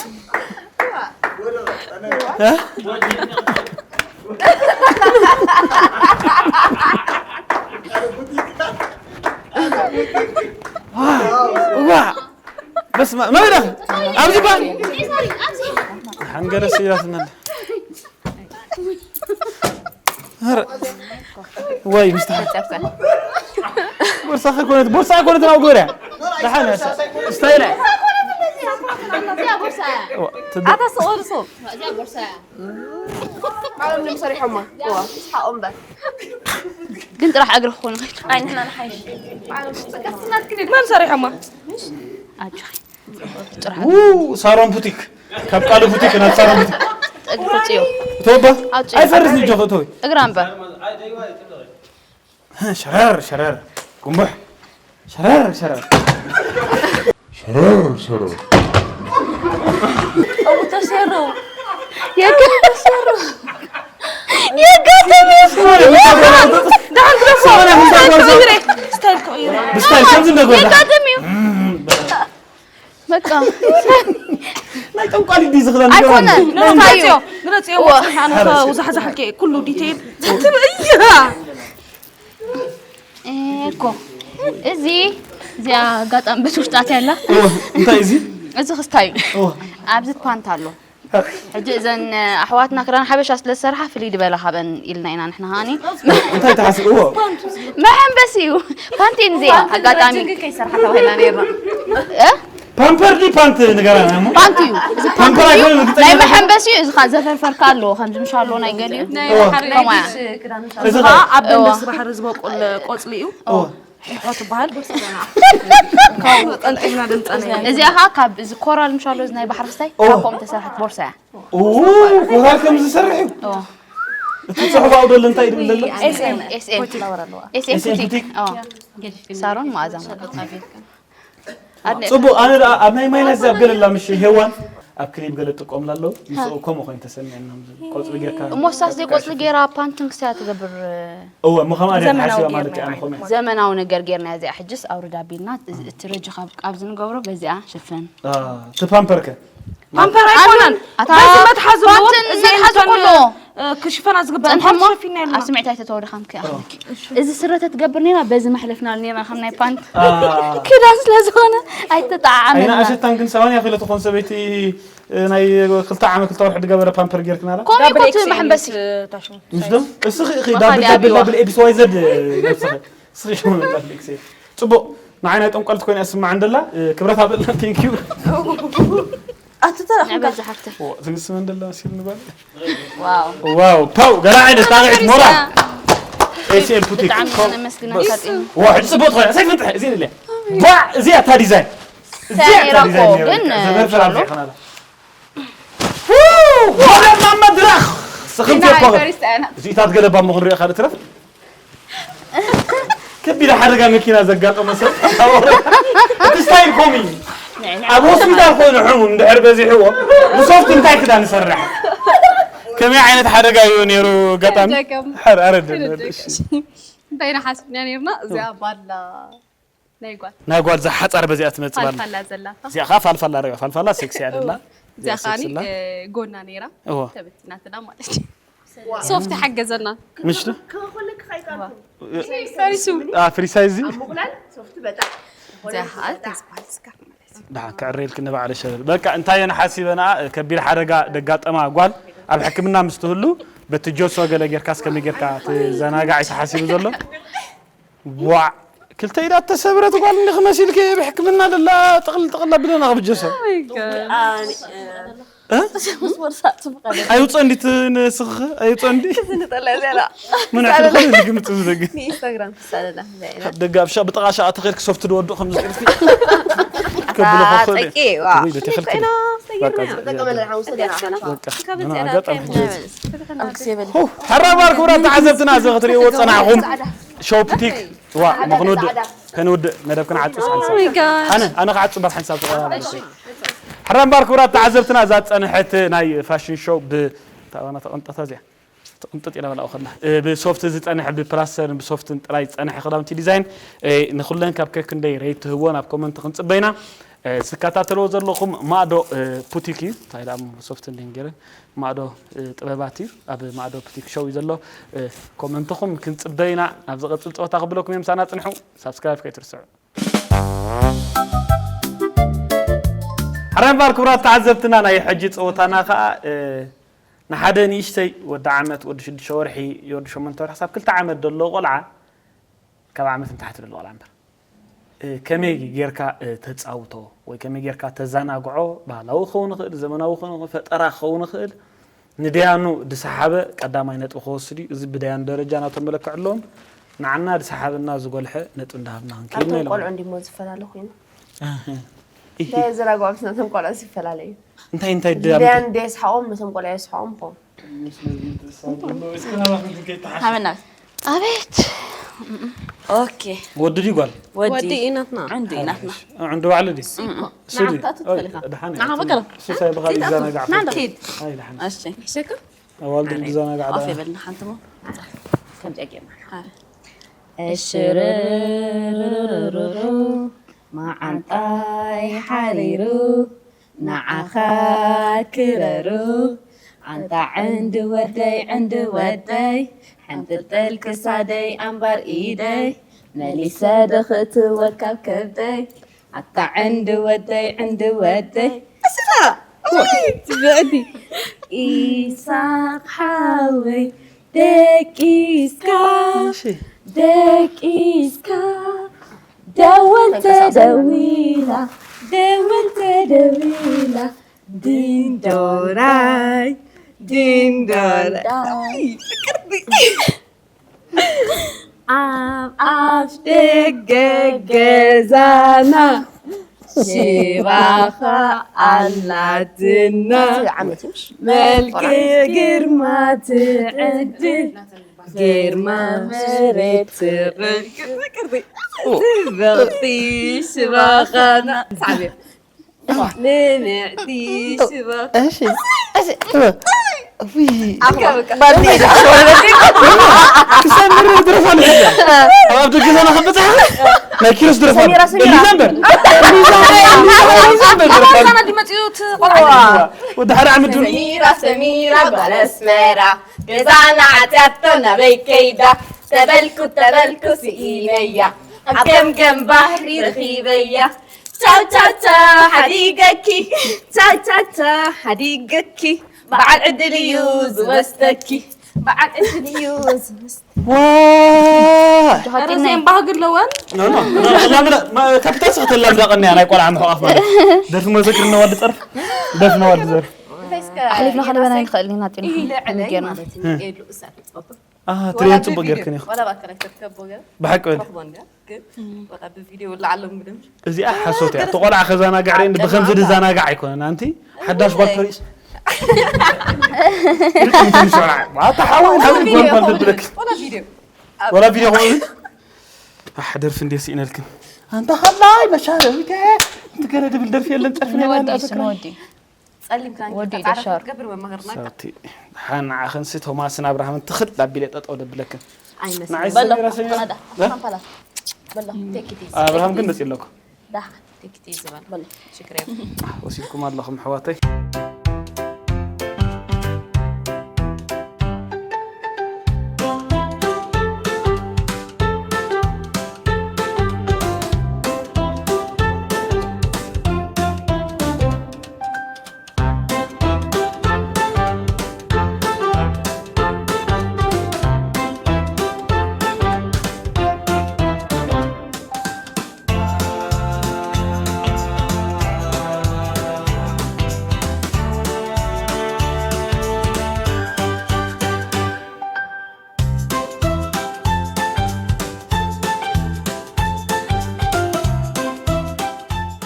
ዋ በስመ መበዳ ኣብዚ ባ ሓንገረ ስኢላትና ኣላ። ኧረ ወይ ምስታ ቦርሳ ኮነት ቦርሳ ኮነት ነው ጎዳ ደሓን ስታይል ኣታ ስቕ በሉ ስቕ በሉ ሰሪሖማ እዋ ስሓቑ እምበር ግን ጥራሕ እግሪ ክኾኑ ኸይድ ኣይ ንሕና ንሓይሽ መን ሰሪሖማ ኣጆኺ ው ሳሮን ቡቲክ ካብ ቃሉ ቡቲክ ናብ ሳሮን ቡቲክ እግሪ ክፅዮ እተወባ ኣውፅእ። ኣይፈርስ ንጆ እተወ እግራ እምበር ሸረር ሸረር ጉንቡሕ ሸረር ሸረር ሸረር ሸረር ተሸሩ የገ ተሸሩ የጋጠመ ስታይል ተቐይረ ብስታይል ከምዚ እንደጎላ የጋጠመ በቃ ናይ ጠንቋሊ ድዩ ዝኽደን ኣይኮነ ንታዩ ግለጽዮ ኣነ ውዛሕዛሕከ ኩሉ ዲቴይል ትብእያ እኮ እዚ እዚኣ ኣጋጣሚ ብትውሽጣት ያላ እንታይ እዚ እዚ ክስታይ እዩ ኣብዚ ፓንት ኣሎ ሕጂ እዘን ኣሕዋትና ክዳን ሓበሻ ስለ ዝሰርሓ ፍልይ ዝበላ ካብአን ኢልና ኢና ንሕና ሃኒ እንታይ ተሓስብዎ መሐንበሲ እዩ ፓንቲን እዚኣ ኣጋጣሚ ከይሰርሓ ተባሂላ ነይርና እ? ፓምፐር ዲ ፓንት ንገራና እሞ ፓንት እዩ እዚ ፓንት ፓምፐር እዩ ኣይኮነን፣ ርግጸኛ ናይ ነኝ። መሐንበሲ እዩ እዚ ኸዓ ዘፈርፈርካ ኣለዎ ከምዚ ምሻ ኣሎ ናይ ገሊኡ ከማያ እዚ ኣብ ደንደስ ባሕሪ ዝበቁል ቆጽሊ እዩ ሕሖ ትበሃል ካብኡ ቀንጢብና ድምፀና እዚኣ ኸዓ ካብ እዚ ኮራል ምሻ ኣሎ እዚ ናይ ባሕሪ ክስታይ ካብ ከምኡ ተሰርሐት ቦርሳ እያ ኡ ኮራል ከም ዝሰርሕ እዩ እዎ። እቲ ጽሑፍ ኣብደሎ እንታይ ይብል ዘሎ ኤስኤም ኤስኤም ኤስኤም ቡቲክ? ቡቲክ እዎ። ሳሮን መኣዛ ማለት ጽቡቅ ኣነ ደኣ ኣብ ናይ ማይናስ ኣብ ገለላ ምሽ ሄዋን ኣብ ክሊፕ ገለ ጥቀምላ ኣለዉ ምስኡ ከምኡ ኮይኑ ተሰሚዐና ቆጽሊ ጌርካ እሞ ሳስ ዘይቆጽሊ ገይራ ፓንትን ክስያ ትገብር እወ እሞ ከምኣ ድያ ሓሲባ ማለት እያ ንኸምኡ ዘመናዊ ነገር ጌርና እዚኣ ሕጅስ ኣውርዳ ቢልና እቲ ረጂ ካብ ኣብዚ ንገብሮ በዚኣ ሽፍን ትፓምፐርከ ፓምፐር ኣይኮነን ኣታ በዚ መትሓዚ ኣለዎ ፓንትን እዚአን መትሓዚ እተን ኩሉ ክሽፈና ዝግበረን ጸንሐሞ ፓንት ሸፊና ኣለና ኣብ ስምዒት ኣይተተወድኻም ክኣ እዚ ስረ ተትገብር ነና በዚ መሕለፍና ነና ከም ናይ ፓንት ክዳን ስለ ዝኾነ ኣይተጣዓመና ኣይና ኣሸታን ግን ሰማንያ ኪሎ ትኾን ሰበይቲ ናይ ክልተ ዓመት ክልተ ወርሒ ዝገበረ ፓምፐር ጌርክናላ ከምኡ ይኮት መሐንበሲ ምስ ዶ እስኺ ኢኺ ዳብል ዳብል ዳብል ኤክስ ዋይ ዘድ ነብስኺ እስኺ ሽሙ ዳብል ኤክስ ጽቡቕ ንዓይ ናይ ጠንቋልት ኮይና ስማዕ እንደላ ክብረት ኣበልና ቴንክ ዩ ኣትተረኽብካ ንዕበዛ ሓፍተ ትግስቲ መንደላ ሲል ንባል ዋው ዋው ፓው ገላ ዓይነት ጣቂት ሞራ ኤስኤል ቡቲክ ብጣዕሚ ነመስግነካ ጤና ዋ ሕጂ ጽቡቕ ትኾነ ሰይ ፍንጥሕ እዚ ንለ ዋ እዚ ኣታ ዲዛይን እዚ ኣታ ሰሚራ ዲዛይን እኮ ግን ዘበርፈር ሻሎ ኣብዚ ይኸናላ ወደማ መድረኽ ስኽምቲ እኮ እዚታት ገለባ ምኽንሪኦ ካልእ ትረፍ ከቢድ ሓደጋ መኪና ዘጋጠመ ሰብ እቲ ስታይል ኮሚ ኣብ ሆስፒታል ኮይኑ ሕሙም እንድሕር በዚሕዎ ብሶፍት እንታይ ክዳን ይሰርሕ ከመይ ዓይነት ሓደጋ እዩ ነይሩ ኣጋጣሚ ሓር ኣረድ እንታይ ኢና ሓሲብና ነርና እዚኣ ባላ ናይ ጓል ናይ ጓል ዝሓፃር በዚኣ ትመፅእ ባላ ፋልፋላ ዘላታ እዚኣ ከዓ ፋልፋላ ርያ ፋልፋላ ሴክሲ ኣደላ እዚኣ ከዓኒ ጎና ነይራ እዎ ተበቲናትና ማለት እዩ ሶፍት ሓገዘና ምሽቱ ፈሪሱ ፍሪሳይዚ እዚኣ ከዓ ተዝባልስካ ዳ ክዕሬልክ ንባዕለ ሸበል በቃ እንታየን ሓሲበና ከቢድ ሓደጋ ደጋጠማ ጓል ኣብ ሕክምና ምስ ትህሉ በቲ ጆሶ ገለ ጌርካስ ከመይ ጌርካ ትዘናጋዕ እዩ ተሓሲቡ ዘሎ ዋዕ ክልተ ኢዳ ተሰብረት ጓል እንዲኽ መሲልክ ብሕክምና ደላ ጥቕል ጥቕል ኣቢለና ክብጀሶ ኣይውፀ እንዲ ትንስኽ ኣይውፀ እንዲ ምን ያክል ኾነ ልግምት ዝደግ ኢንስታግራም ትሳለና ደጋ ብሻ ብጥቓ ሻ ተኸድክ ሶፍት ድወዱ ከም ዝኽእል ከብሎ ኾኾ ጠቂ ወይ በተፈልክ ኣክሴበል ሕራባር ክብራት ተዓዘብትና እዚ ክትሪእዎ ዝፀናሕኹም ሾው ቡቲክ ዋ ምኽንውድእ ከንውድእ መደብ ክንዓፅስ ሓንሳብ ኣነ ኣነ ክዓፅባት ሓንሳብ ተቐባበለ ሕራምባር ክብራት ተዓዘብትና እዛ ዝፀንሐት ናይ ፋሽን ሾው ብታባና ተቐምጠታ እዚኣ ተቕምጥጥ ኢላ በላኡ ከላ ብሶፍት ዝፀንሐ ብፕላስተርን ብሶፍትን ጥራይ ዝፀንሐ ክዳውንቲ ዲዛይን ንኩለን ካብ ከክንደይ ሬት ትህቦ ናብ ኮመንት ክንፅበይና ዝከታተልዎ ዘለኹም ማእዶ ቡቲክ እዩ እንታይ ደኣ ሶፍት እንዲን ገይረ ማእዶ ጥበባት እዩ ኣብ ማእዶ ቡቲክ ሾው እዩ ዘሎ ኮመንትኹም ክንፅበይና ናብ ዝቐፅል ፀወታ ክብለኩም እዮም ሳና ፅንሑ ሳብስክራይብ ከይትርስዑ ሓራምባር ክቡራት ተዓዘብትና ናይ ሕጂ ፀወታና ከዓ ንሓደ ንእሽተይ ወዲ ዓመት ወዲ ሽዱሽተ ወርሒ ወዲ ሸሞንተ ወርሒ ክሳብ ክልተ ዓመት ዘሎ ቆልዓ ካብ ዓመት ንታሕቲ ዘሎ ቆልዓ እምበር ከመይ ጌርካ ተፃውቶ ወይ ከመይ ጌርካ ተዘናግዖ ባህላዊ ክኸውን ይኽእል ዘመናዊ ክኸውን ይኽእል ፈጠራ ክኸውን ይኽእል ንደያኑ ዝሰሓበ ቀዳማይ ነጥቢ ክወስድ እዩ እዚ ብደያኑ ደረጃ ናቶም መለክዕ ኣለዎም ንዓና ዝሰሓበና ዝጎልሐ ነጥቢ እንዳሃብና ክንከይድ ኢና ኣቶም ኢሎም ቆልዑ እንዲሞ ዝፈላለ ኮይኑ እንታይ ዘናግዖም ስናቶም ቆልዑ ዝፈላለ እዩ እንታይ እንታይ ደያን ደየስሓቖም ነቶም ቆልዑ የስሓቖም ኾም ሃበና ኣቤት ኦኬ። ወዲ ድዩ ጓል? ወዲ ኢናትና። ዕንዱ ኢናትና። ዕንዱ ባዕሉ ድዩ? እሱ ድዩ? ንዓኻ ትኽእል ኢኻ። ደሓን ንዓኻ በቀለ። እሱ ሳይ ብኻል ይዛናጋዕ። ንዓኻ ሂድ። ኣይ ደሓን። እሺ። ሕሸካ? ኣዋልድ ዝዛናጋዕ ኣፍ ደኣ። የበልና ሓንቲ ሞ። ከምዚኣ ጌርና። እሽርርርርሩ መዓንጣይ ሓሪሩ ንዓኻ ክረሩ ኣንታ ዕንዲ ወደይ ዕንዲ ወደይ ሕንጥልጥል ክሳደይ ኣንባር ኢደይ መሊሰ ደኽእትወካ ከብደይ ኣታ ዕንዲ ወደይ ዕንዲ ወደይ ብዕዲ ኢሳቅ ሓወይ ደቂስካ ደቂስካ ደወል ተደዊላ ደወል ተደዊላ ዲንዶራይ ዲንዶራይ ኣብ ኣፍ ደገ ገዛና ሽባኻ ኣላትና ዓመት እዩ መልክዕ ግርማ ትዕድል ግርማ መሬት ትቕርቅር ትበቕቲ ሽባኻና ሳዕቤ ንምዕቲ ሽባኻ እሺ እሺ ውይ ክሳብ ምርር ድረፍ ኣለ ኣብ ደገ ገዛና ከበፅሓ ናይ ኪሮስ ድረፍ ኣለ ሰሚራ፣ ሰሚራ። ሊዛ እምበር ሊዛ እምበር ዛና ድመፅኡ ትቆልዋ ወዲ ሓደ ዓመት ድሩ ሰሚራ ሰሚራ ጓል ኣስመራ ገዛና ዓትያቶ ናበይ ከይዳ ተበልኩ ተበልኩ ስኢነያ ኣብ ገምገም ባሕሪ ረኺበያ ቻው ቻው ቻው ሓዲገኪ ቻው ቻው ቻው ሓዲገኪ በዓል ዕድል እዩ ዝወስደኪ በዓል ዕድል እዩ ዝወስደኪ ዋ ኧረ ዜን ባህጊ ኣለወን። ኖ ኖ ኖ ላምዳ ካፒታል ስኽተላ ምዳ ቀንያ ናይ ቆልዓ ምሕቋፍ ማለት ደርፊ መዘክር ነዋልድ ፀርፍ ደርፊ ነዋልድ ዘርፍ ኣሕሊፍና ከለበና ንኽእል ኢና ጢኑ ኢለ ዕለይ ጌርና ማለት እዩ የሉ እሳት ትጸብቕ ኣህ ትሬን ፅቡቅ ጌርክን ኢኹ ወላ ባካ ላይ ትርከቦ ገለ ብሓቂ በል ረኽቦ እንዲያ ግን ወላ ብቪድዮ ውላ ዓለም ብደም እዚ ኣሓሶት እያ ተቆልዓ ከዛናግዕ ርኤ እንዲ ብከምዚ ድዛናጋዕ ኣይኮነን ኣንቲ ሓዳሽ ጓል ተሪእስ ኣታ ሓወይ ሓወይ ጓል ጓል ተብለክ ወላ ቪድዮ ወላ ቪድዮ ኾነ ኣሕ ደርፊ እንዴ ስኢነልክን ኣንታ ኸላይ መሻረዊተ እንትገረ ድብል ደርፊ የለን ጸርፊ ናይ ንወዲ ባንዳ እሱ ንወዲ ጸሊም ክዳን ወዲ ጌርካ ጻዕዳ ሻር። ክትገብር መማህርና ሰቲ ሓን ንዓኸንሲ ቶማስን ኣብርሃምን ትኽል ኣቢለ ጠጠው ደብለክን ኣይመስል ንዓይ በሎ ሰሚራ ሰሚራ ኣዳ ካምፓላ በሎ take it easy ኣብርሃም ግን መጽእ ኣለኩ ዳሓ take it easy በል በሎ ሽክር የብሉን። ወሲድኩም ኣለኹም ኣሕዋተይ